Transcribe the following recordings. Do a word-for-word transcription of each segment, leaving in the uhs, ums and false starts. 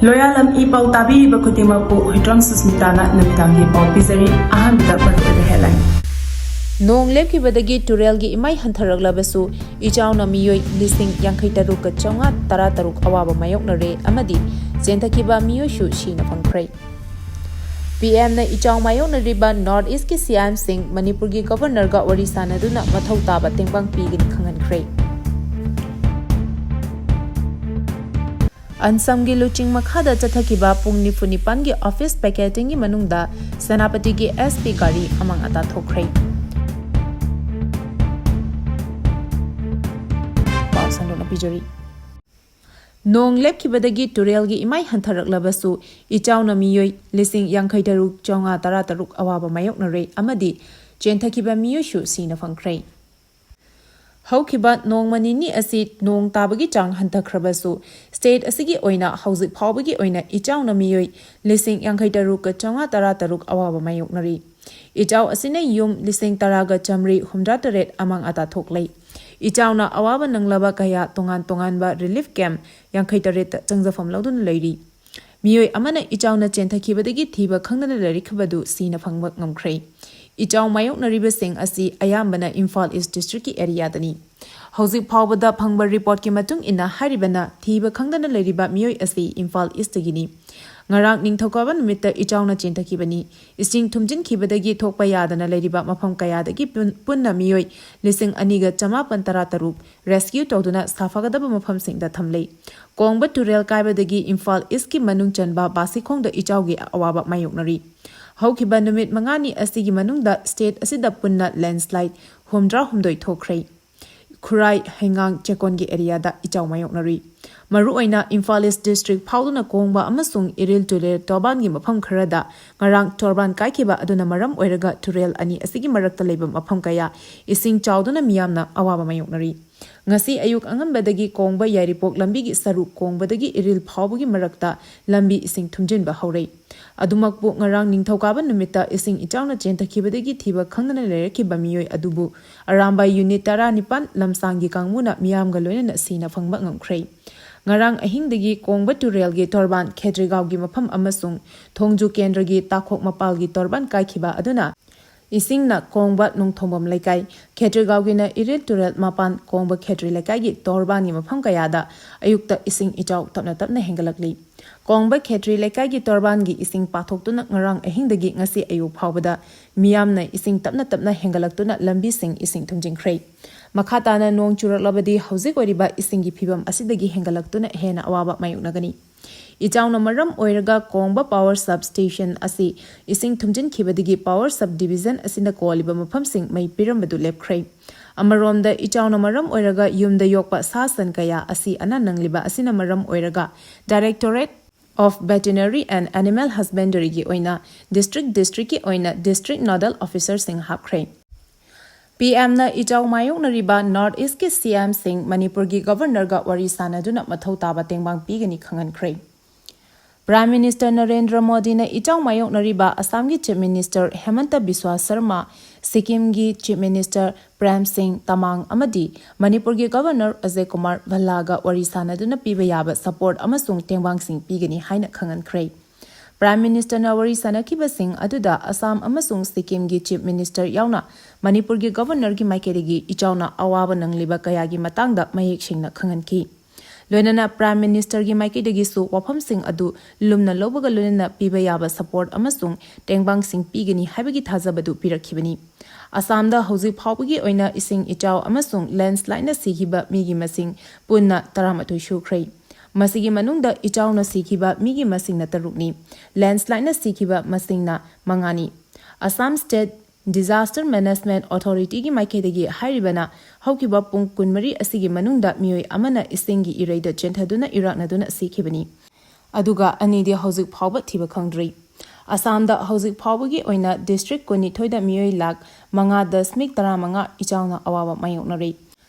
ꯂꯣꯌꯥꯂꯝ E ꯄꯥꯎ ꯇꯥꯕꯤꯔꯤꯕ ꯈꯨꯗꯤꯡꯃꯛꯄꯨ ꯍꯨꯏꯗ꯭ꯔꯣꯝ ꯁꯨꯁꯃꯤꯇꯥꯅ ꯅꯨꯃꯤꯗꯥꯡꯒꯤ ꯄꯥꯎ ꯄꯤꯖꯔꯤ꯫ ꯑꯍꯥꯟꯕꯗ ꯃꯔꯨꯑꯣꯏꯕ headline꯫ ꯅꯣꯡ ꯂꯦꯞꯈꯤꯕꯗꯒꯤ ꯇꯨꯔꯦꯜꯒꯤ ꯏꯃꯥꯏ ꯍꯟꯊꯔꯛꯂꯕꯁꯨ ꯏꯆꯥꯎꯅ ꯃꯤꯑꯣꯏ ꯂꯤꯁꯤꯡ ꯌꯥꯡꯈꯩ ꯇꯔꯨꯛꯀ ꯆꯥꯝꯃꯉꯥ ꯇꯔꯥ ꯇꯔꯨꯛ ꯑꯋꯥꯕ ꯃꯥꯌꯣꯛꯅꯔꯦ ꯑꯃꯗꯤ ꯆꯦꯟꯊꯈꯤꯕ ꯃꯤꯑꯣꯏꯁꯨ ꯁꯤꯅ ꯐꯪꯈ꯭ꯔꯦ꯫ ꯄꯤ ꯑꯦꯝꯅ ꯏꯆꯥꯎ ꯃꯥꯌꯣꯛꯅꯔꯤꯕ North East ꯀꯤ ꯁꯤ ꯑꯦꯝꯁꯤꯡ ꯃꯅꯤꯄꯨꯔꯒꯤ Governor ꯒ ꯋꯥꯔꯤ ꯁꯥꯅꯗꯨꯅ ꯃꯊꯧ ꯇꯥꯕ ꯇꯦꯡꯕꯥꯡ ꯄꯤꯒꯅꯤ ꯈꯪꯍꯟꯈ꯭ꯔꯦ꯫ ꯑꯟꯁꯝꯒꯤ ꯂꯨꯆꯤꯡ ꯃꯈꯥꯗ ꯆꯠꯊꯈꯤꯕ ꯄꯨꯡ ꯅꯤꯐꯨ ꯅꯤꯄꯥꯟꯒꯤ office picketing ꯒꯤ ꯃꯅꯨꯡꯗ ꯁꯦꯅꯥꯄꯇꯤꯒꯤ S P ꯒꯥꯔꯤ ꯑꯃꯥꯡ ꯑꯇꯥ ꯊꯣꯛꯈ꯭ꯔꯦ꯫ ꯄꯥꯎ ꯁꯟꯗꯣꯛꯅ ꯄꯤꯖꯔꯤ꯫ ꯅꯣꯡ ꯂꯦꯞꯈꯤꯕꯗꯒꯤ ꯇꯨꯔꯦꯜꯒꯤ ꯏꯃꯥꯏ ꯍꯟꯊꯔꯛꯂꯕꯁꯨ ꯏꯆꯥꯎꯅ ꯃꯤꯑꯣꯏ ꯂꯤꯁꯤꯡ ꯌꯥꯡꯈꯩ ꯇꯔꯨꯛ ꯆꯥꯝꯃꯉꯥ ꯇꯔꯥ ꯇꯔꯨꯛ ꯑꯋꯥꯕ ꯃꯥꯌꯣꯛꯅꯔꯦ ꯑꯃꯗꯤ ꯆꯦꯟꯊꯈꯤꯕ ꯃꯤꯑꯣꯏꯁꯨ ꯁꯤꯅ ꯐꯪꯈ꯭ꯔꯦ꯫ ꯍꯧꯈꯤꯕ ꯅꯣꯡꯃ ꯅꯤꯅꯤ ꯑꯁꯤ ꯅꯣꯡ ꯇꯥꯕꯒꯤ ꯆꯥꯡ ꯍꯟꯊꯈ꯭ꯔꯕꯁꯨ, state ꯑꯁꯤꯒꯤ ꯑꯣꯏꯅ ꯍꯧꯖꯤꯛ ꯐꯥꯎꯕꯒꯤ ꯑꯣꯏꯅ ꯏꯆꯥꯎꯅ ꯃꯤꯑꯣꯏ ꯂꯤꯁꯤꯡ ꯌꯥꯡꯈꯩ ꯇꯔꯨꯛꯀ ꯆꯥꯝꯃꯉꯥ ꯇꯔꯥ ꯇꯔꯨꯛ ꯑꯋꯥꯕ ꯃꯥꯌꯣꯛꯅꯔꯤ꯫ ꯏꯆꯥꯎ ꯑꯁꯤꯅ ꯌꯨꯝ ꯂꯤꯁꯤꯡ ꯇꯔꯥꯒ ꯆꯥꯃꯔꯤ ꯍꯨꯝꯗ꯭ꯔꯥ ꯇꯔꯦꯠ ꯑꯃꯥꯡ ꯑꯇꯥ ꯊꯣꯛꯂꯦ꯫ ꯏꯆꯥꯎꯅ ꯑꯋꯥꯕ ꯅꯪꯂꯕ ꯀꯌꯥ ꯇꯣꯉꯥꯟ ꯇꯣꯉꯥꯟꯕ relief camp ꯌꯥꯡꯈꯩ ꯇꯔꯦꯠꯇ ꯆꯪꯖꯐꯝ ꯂꯧꯗꯨꯅ ꯂꯩꯔꯤ꯫ ꯃꯤꯑꯣꯏ ꯑꯃꯅ ꯏꯆꯥꯎꯅ ꯆꯦꯟꯊꯈꯤꯕꯗꯒꯤ ꯊꯤꯕ ꯈꯪꯗꯅ ꯂꯩꯔꯤꯈꯤꯕꯗꯨ ꯁꯤꯅ ꯐꯪꯕ ꯉꯝꯈ꯭ꯔꯦ꯫ ꯏꯆꯥꯎ ꯃꯥꯌꯣꯛꯅꯔꯤꯕꯁꯤꯡ ꯑꯁꯤ ꯑꯌꯥꯝꯕꯅ ꯏꯝꯐꯥꯜ East district ꯀꯤ area ꯗꯅꯤ꯫ ꯍꯧꯖꯤꯛ ꯐꯥꯎꯕꯗ ꯐꯪꯕ report ꯀꯤ ꯃꯇꯨꯡ ꯏꯟꯅ, ꯍꯥꯏꯔꯤꯕꯅ ꯊꯤꯕ ꯈꯪꯗꯅ ꯂꯩꯔꯤꯕ ꯃꯤꯑꯣꯏ ꯑꯁꯤ ꯏꯝꯐꯥꯜ East ꯇꯒꯤꯅꯤ꯫ ꯉꯔꯥꯡ ꯅꯤꯡꯊꯧꯀꯥꯕ ꯅꯨꯃꯤꯠꯇ ꯏꯆꯥꯎꯅ ꯆꯦꯟꯊꯈꯤꯕꯅꯤ꯫ ꯏꯁꯤꯡ ꯊꯨꯝꯖꯤꯟꯈꯤꯕꯗꯒꯤ ꯊꯣꯛꯄ ꯌꯥꯗꯅ ꯂꯩꯔꯤꯕ ꯃꯐꯝ ꯀꯌꯥꯗꯒꯤ ꯄꯨꯟ-, ꯄꯨꯟꯅ ꯃꯤꯑꯣꯏ ꯂꯤꯁꯤꯡ ꯑꯅꯤꯒ ꯆꯃꯥꯄꯟ ꯇꯔꯥ ꯇꯔꯨꯛ rescue ꯇꯧꯗꯨꯅ ꯁꯥꯐꯒꯗꯕ ꯃꯐꯝꯁꯤꯡꯗ ꯊꯝꯂꯦ꯫ ꯀꯣꯡꯕ ꯇꯨꯔꯦꯜ ꯀꯥꯏꯕꯗꯒꯤ ꯏꯝꯐꯥꯜ East ꯀꯤ ꯃꯅꯨꯡ ꯆꯟꯕ ꯕꯥꯁꯤꯈꯣꯡꯗ ꯏꯆꯥꯎꯒꯤ ꯑꯋꯥꯕ ꯃꯥꯌꯣꯛꯅꯔꯤ꯫ ꯍꯧꯈꯤꯕ ꯅꯨꯃꯤꯠ ꯃꯉꯥꯅꯤ ꯑꯁꯤꯒꯤ ꯃꯅꯨꯡꯗ state ꯑꯁꯤꯗ ꯄꯨꯟꯅ landslide ꯍꯨꯝꯗ꯭ꯔꯥ ꯍꯨꯝꯗꯣꯏ ꯊꯣꯛꯈ꯭ꯔꯦ꯫ ꯈꯨꯔꯥꯏ, ꯍꯩꯉꯥꯡ, ꯆꯦꯛꯀꯣꯟꯒꯤ area ꯗ ꯏꯆꯥꯎ ꯃꯥꯌꯣꯛꯅꯔꯤ꯫ ꯃꯔꯨꯑꯣꯏꯅ ꯏꯝꯐꯥꯜ East district ꯐꯥꯎꯗꯨꯅ ꯀꯣꯡꯕ ꯑꯃꯁꯨꯡ ꯏꯔꯤꯜ ꯇꯨꯔꯦꯜ ꯇꯣꯔꯕꯥꯟꯒꯤ ꯃꯐꯝ ꯈꯔꯗ ꯉꯔꯥꯡ ꯇꯣꯔꯕꯥꯟ ꯀꯥꯏꯈꯤꯕ ꯑꯗꯨꯅ ꯃꯔꯝ ꯑꯣꯏꯔꯒ ꯇꯨꯔꯦꯜ ꯑꯅꯤ ꯑꯁꯤꯒꯤ ꯃꯔꯛꯇ ꯂꯩꯕ ꯃꯐꯝ ꯀꯌꯥ ꯏꯁꯤꯡ ꯆꯥꯎꯗꯨꯅ ꯃꯤꯌꯥꯝꯅ ꯑꯋꯥꯕ ꯃꯥꯌꯣꯛꯅꯔꯤ꯫ ꯉꯁꯤ ꯑꯌꯨꯛ ꯑꯉꯟꯕꯗꯒꯤ ꯀꯣꯡꯕ ꯌꯥꯏꯔꯤꯄꯣꯛ ꯂꯝꯕꯤꯒꯤ ꯁꯔꯨꯛ ꯀꯣꯡꯕꯗꯒꯤ ꯏꯔꯤꯜ ꯐꯥꯎꯕꯒꯤ ꯃꯔꯛꯇ ꯂꯝꯕꯤ ꯏꯁꯤꯡ ꯊꯨꯝꯖꯤꯟꯕ ꯍꯧꯔꯦ꯫ ꯑꯗꯨꯃꯛꯄꯨ ꯉꯔꯥꯡ ꯅꯤꯡꯊꯧꯀꯥꯕ ꯅꯨꯃꯤꯠꯇ ꯏꯁꯤꯡ ꯏꯆꯥꯎꯅ ꯆꯦꯟꯊꯈꯤꯕꯗꯒꯤ ꯊꯤꯕ ꯈꯪꯗꯅ ꯂꯩꯔꯛꯈꯤꯕ ꯃꯤꯑꯣꯏ ꯑꯗꯨꯕꯨ ꯑꯔꯥꯝꯕꯥꯏ unit ꯇꯔꯥꯅꯤꯄꯥꯟ ꯂꯝꯁꯥꯡꯒꯤ ꯀꯥꯡꯕꯨꯅ ꯃꯤꯌꯥꯝꯒ ꯂꯣꯏꯅꯅ ꯁꯤꯅ ꯐꯪꯕ ꯉꯝꯈ꯭ꯔꯦ꯫ ꯉꯔꯥꯡ ꯑꯍꯤꯡꯗꯒꯤ ꯀꯣꯡꯕ ꯇꯨꯔꯦꯜꯒꯤ ꯇꯣꯔꯕꯥꯟ ꯈꯦꯇ꯭ꯔꯤꯒꯥꯎꯒꯤ ꯃꯐꯝ ꯑꯃꯁꯨꯡ ꯊꯣꯡꯖꯨ ꯀꯦꯟꯗ꯭ꯔꯒꯤ ꯇꯥꯈꯣꯛ ꯃꯄꯥꯜꯒꯤ ꯇꯣꯔꯕꯥꯟ ꯀꯥꯏꯈꯤꯕ ꯑꯗꯨꯅ ꯏꯁꯤꯡꯅ ꯀꯣꯡꯕ ꯅꯣꯡꯊꯣꯡꯕꯝ ꯂꯩꯀꯥꯏ, ꯈꯦꯇ꯭ꯔꯤꯒꯥꯎꯒꯤꯅ ꯏꯔꯤꯜ ꯇꯨꯔꯦꯜ ꯃꯄꯥꯟ ꯀꯣꯡꯕ ꯈꯦꯇ꯭ꯔꯤ ꯂꯩꯀꯥꯏꯒꯤ ꯇꯣꯔꯕꯥꯟꯒꯤ ꯃꯐꯝ ꯀꯌꯥꯗ ꯑꯌꯨꯛꯇ ꯏꯁꯤꯡ ꯏꯆꯥꯎ ꯇꯞꯅ ꯇꯞꯅ ꯍꯦꯟꯒꯠꯂꯛꯂꯤ꯫ ꯀꯣꯡꯕ ꯈꯦꯇ꯭ꯔꯤ ꯂꯩꯀꯥꯏꯒꯤ ꯇꯣꯔꯕꯥꯟꯒꯤ ꯏꯁꯤꯡ ꯄꯥꯊꯣꯛꯇꯨꯅ ꯉꯔꯥꯡ ꯑꯍꯤꯡꯗꯒꯤ ꯉꯁꯤ ꯑꯌꯨꯛ ꯐꯥꯎꯕꯗ ꯃꯤꯌꯥꯝꯅ ꯏꯁꯤꯡ ꯇꯞꯅ ꯇꯞꯅ ꯍꯦꯟꯒꯠꯂꯛꯇꯨꯅ ꯂꯝꯕꯤꯁꯤꯡ ꯏꯁꯤꯡ ꯊꯨꯝꯖꯤꯟꯈ꯭ꯔꯦ꯫ ꯃꯈꯥ ꯇꯥꯅ ꯅꯣꯡ ꯆꯨꯔꯛꯂꯕꯗꯤ ꯍꯧꯖꯤꯛ ꯑꯣꯏꯔꯤꯕ ꯏꯁꯤꯡꯒꯤ ꯐꯤꯕꯝ ꯑꯁꯤꯗꯒꯤ ꯍꯦꯟꯒꯠꯂꯛꯇꯨꯅ ꯍꯦꯟꯅ ꯑꯋꯥꯕ ꯃꯥꯌꯣꯛꯅꯒꯅꯤ꯫ ꯏꯆꯥꯎꯅ ꯃꯔꯝ ꯑꯣꯏꯔꯒ ꯀꯣꯡꯕ power sub station ꯑꯁꯤ ꯏꯁꯤꯡ ꯊꯨꯝꯖꯤꯟꯈꯤꯕꯗꯒꯤ power sub division ꯑꯁꯤꯅ ꯀꯣꯜꯂꯤꯕ ꯃꯐꯝꯁꯤꯡ ꯃꯩ ꯄꯤꯔꯝꯕꯗꯨ ꯂꯦꯞꯈ꯭ꯔꯦ꯫ ꯑꯃꯔꯣꯝꯗ, ꯏꯆꯥꯎꯅ ꯃꯔꯝ ꯑꯣꯏꯔꯒ ꯌꯨꯝꯗ ꯌꯣꯛꯄ ꯁꯥ ꯁꯟ ꯀꯌꯥ ꯑꯁꯤ ꯑꯅꯥ ꯅꯪꯂꯤꯕ ꯑꯁꯤꯅ ꯃꯔꯝ ꯑꯣꯏꯔꯒ Directorate of Veterinary and Animal Husbandryꯒꯤ ꯑꯣꯏꯅ district districtꯀꯤ ꯑꯣꯏꯅ district nodal officerꯁꯤꯡ ꯍꯥꯞꯈ꯭ꯔꯦ꯫ ꯄꯤ ꯑꯦꯝꯅ ꯏꯆꯥꯎ ꯃꯥꯌꯣꯛꯅꯔꯤꯕ North Eastꯀꯤ ꯁꯤ ꯑꯦꯝꯁꯤꯡ ꯃꯅꯤꯄꯨꯔꯒꯤ Governorꯒ ꯋꯥꯔꯤ ꯁꯥꯅꯗꯨꯅ ꯃꯊꯧ ꯇꯥꯕ ꯇꯦꯡꯕꯥꯡ ꯄꯤꯒꯅꯤ ꯈꯪꯍꯟꯈ꯭ꯔꯦ꯫ Prime Minister ꯅꯔꯦꯟꯗ꯭ꯔ ꯃꯣꯗꯤꯅ ꯏꯆꯥꯎ ꯃꯥꯌꯣꯛꯅꯔꯤꯕ ꯑꯁꯥꯝꯒꯤ Chief Minister ꯍꯦꯃꯟꯇ ꯕꯤꯁ꯭ꯋꯥ ꯁꯔꯃ, ꯁꯤꯛꯀꯤꯝꯒꯤ Chief Minister ꯄ꯭ꯔꯦꯝ ꯁꯤꯡ ꯇꯃꯥꯡ ꯑꯃꯗꯤ ꯃꯅꯤꯄꯨꯔꯒꯤ Governor ꯑꯖꯌ ꯀꯨꯃꯥꯔ ꯚꯜꯂꯥꯒ ꯋꯥꯔꯤ ꯁꯥꯅꯗꯨꯅ ꯄꯤꯕ ꯌꯥꯕ support ꯑꯃꯁꯨꯡ ꯇꯦꯡꯕꯥꯡꯁꯤꯡ ꯄꯤꯒꯅꯤ ꯍꯥꯏꯅ ꯈꯪꯍꯟꯈ꯭ꯔꯦ꯫ Prime Ministerꯅ ꯋꯥꯔꯤ ꯁꯥꯅꯈꯤꯕꯁꯤꯡ ꯑꯗꯨꯗ ꯑꯁꯥꯝ ꯑꯃꯁꯨꯡ ꯁꯤꯛꯀꯤꯝꯒꯤ Chief Minister ꯌꯥꯎꯅ ꯃꯅꯤꯄꯨꯔꯒꯤ Governorꯒꯤ ꯃꯥꯏꯀꯩꯗꯒꯤ ꯏꯆꯥꯎꯅ ꯑꯋꯥꯕ ꯅꯪꯂꯤꯕ ꯀꯌꯥꯒꯤ ꯃꯇꯥꯡꯗ ꯃꯌꯦꯛ ꯁꯦꯡꯅ ꯈꯪꯍꯟꯈꯤ꯫ ꯂꯣꯏꯅꯅ Prime Ministerꯒꯤ ꯃꯥꯏꯀꯩꯗꯒꯤꯁꯨ ꯋꯥꯐꯝꯁꯤꯡ ꯑꯗꯨ ꯂꯨꯝꯅ ꯂꯧꯕꯒ ꯂꯣꯏꯅꯅ ꯄꯤꯕ ꯌꯥꯕ support ꯑꯃꯁꯨꯡ ꯇꯦꯡꯕꯥꯡꯁꯤꯡ ꯄꯤꯒꯅꯤ ꯍꯥꯏꯕꯒꯤ ꯊꯥꯖꯕꯗꯨ ꯄꯤꯔꯛꯈꯤꯕꯅꯤ꯫ ꯑꯁꯥꯝꯗ ꯍꯧꯖꯤꯛ ꯐꯥꯎꯕꯒꯤ ꯑꯣꯏꯅ ꯏꯁꯤꯡ ꯏꯆꯥꯎ ꯑꯃꯁꯨꯡ landslideꯅ ꯁꯤꯈꯤꯕ ꯃꯤꯒꯤ ꯃꯁꯤꯡ ꯄꯨꯟꯅ ꯇꯔꯥꯃꯥꯊꯣꯏ ꯁꯨꯈ꯭ꯔꯦ꯫ ꯃꯁꯤꯒꯤ ꯃꯅꯨꯡꯗ ꯏꯆꯥꯎꯅ ꯁꯤꯈꯤꯕ ꯃꯤꯒꯤ ꯃꯁꯤꯡꯅ ꯇꯔꯨꯛꯅꯤ꯫ Landslideꯅ ꯁꯤꯈꯤꯕ ꯃꯁꯤꯡꯅ ꯃꯉꯥꯅꯤ꯫ Assam State Disaster Management Authorityꯒꯤ ꯃꯥꯏꯀꯩꯗꯒꯤ ꯍꯥꯏꯔꯤꯕꯅ, ꯍꯧꯈꯤꯕ ꯄꯨꯡ ꯀꯨꯟꯃꯔꯤ ꯑꯁꯤꯒꯤ ꯃꯅꯨꯡꯗ ꯃꯤꯑꯣꯏ ꯑꯃꯅ ꯏꯁꯤꯡꯒꯤ ꯏꯔꯩꯗ ꯆꯦꯟꯊꯗꯨꯅ ꯏꯔꯥꯛꯅꯗꯨꯅ ꯁꯤꯈꯤꯕꯅꯤ꯫ ꯑꯗꯨꯒ ꯑꯅꯤꯗꯤ ꯍꯧꯖꯤꯛ ꯐꯥꯎꯕ ꯊꯤꯕ ꯈꯪꯗ꯭ꯔꯤ꯫ ꯑꯁꯥꯝꯗ ꯍꯧꯖꯤꯛ ꯐꯥꯎꯕꯒꯤ ꯑꯣꯏꯅ district ꯀꯨꯟꯅꯤꯊꯣꯏꯗ ꯃꯤꯑꯣꯏ ꯂꯥꯈ ꯃꯉꯥ ꯗꯁꯃꯤꯛ ꯇꯔꯥꯃꯉꯥ ꯏꯆꯥꯎꯅ ꯑꯋꯥꯕ ꯃꯥꯌꯣꯛꯅꯔꯤ꯫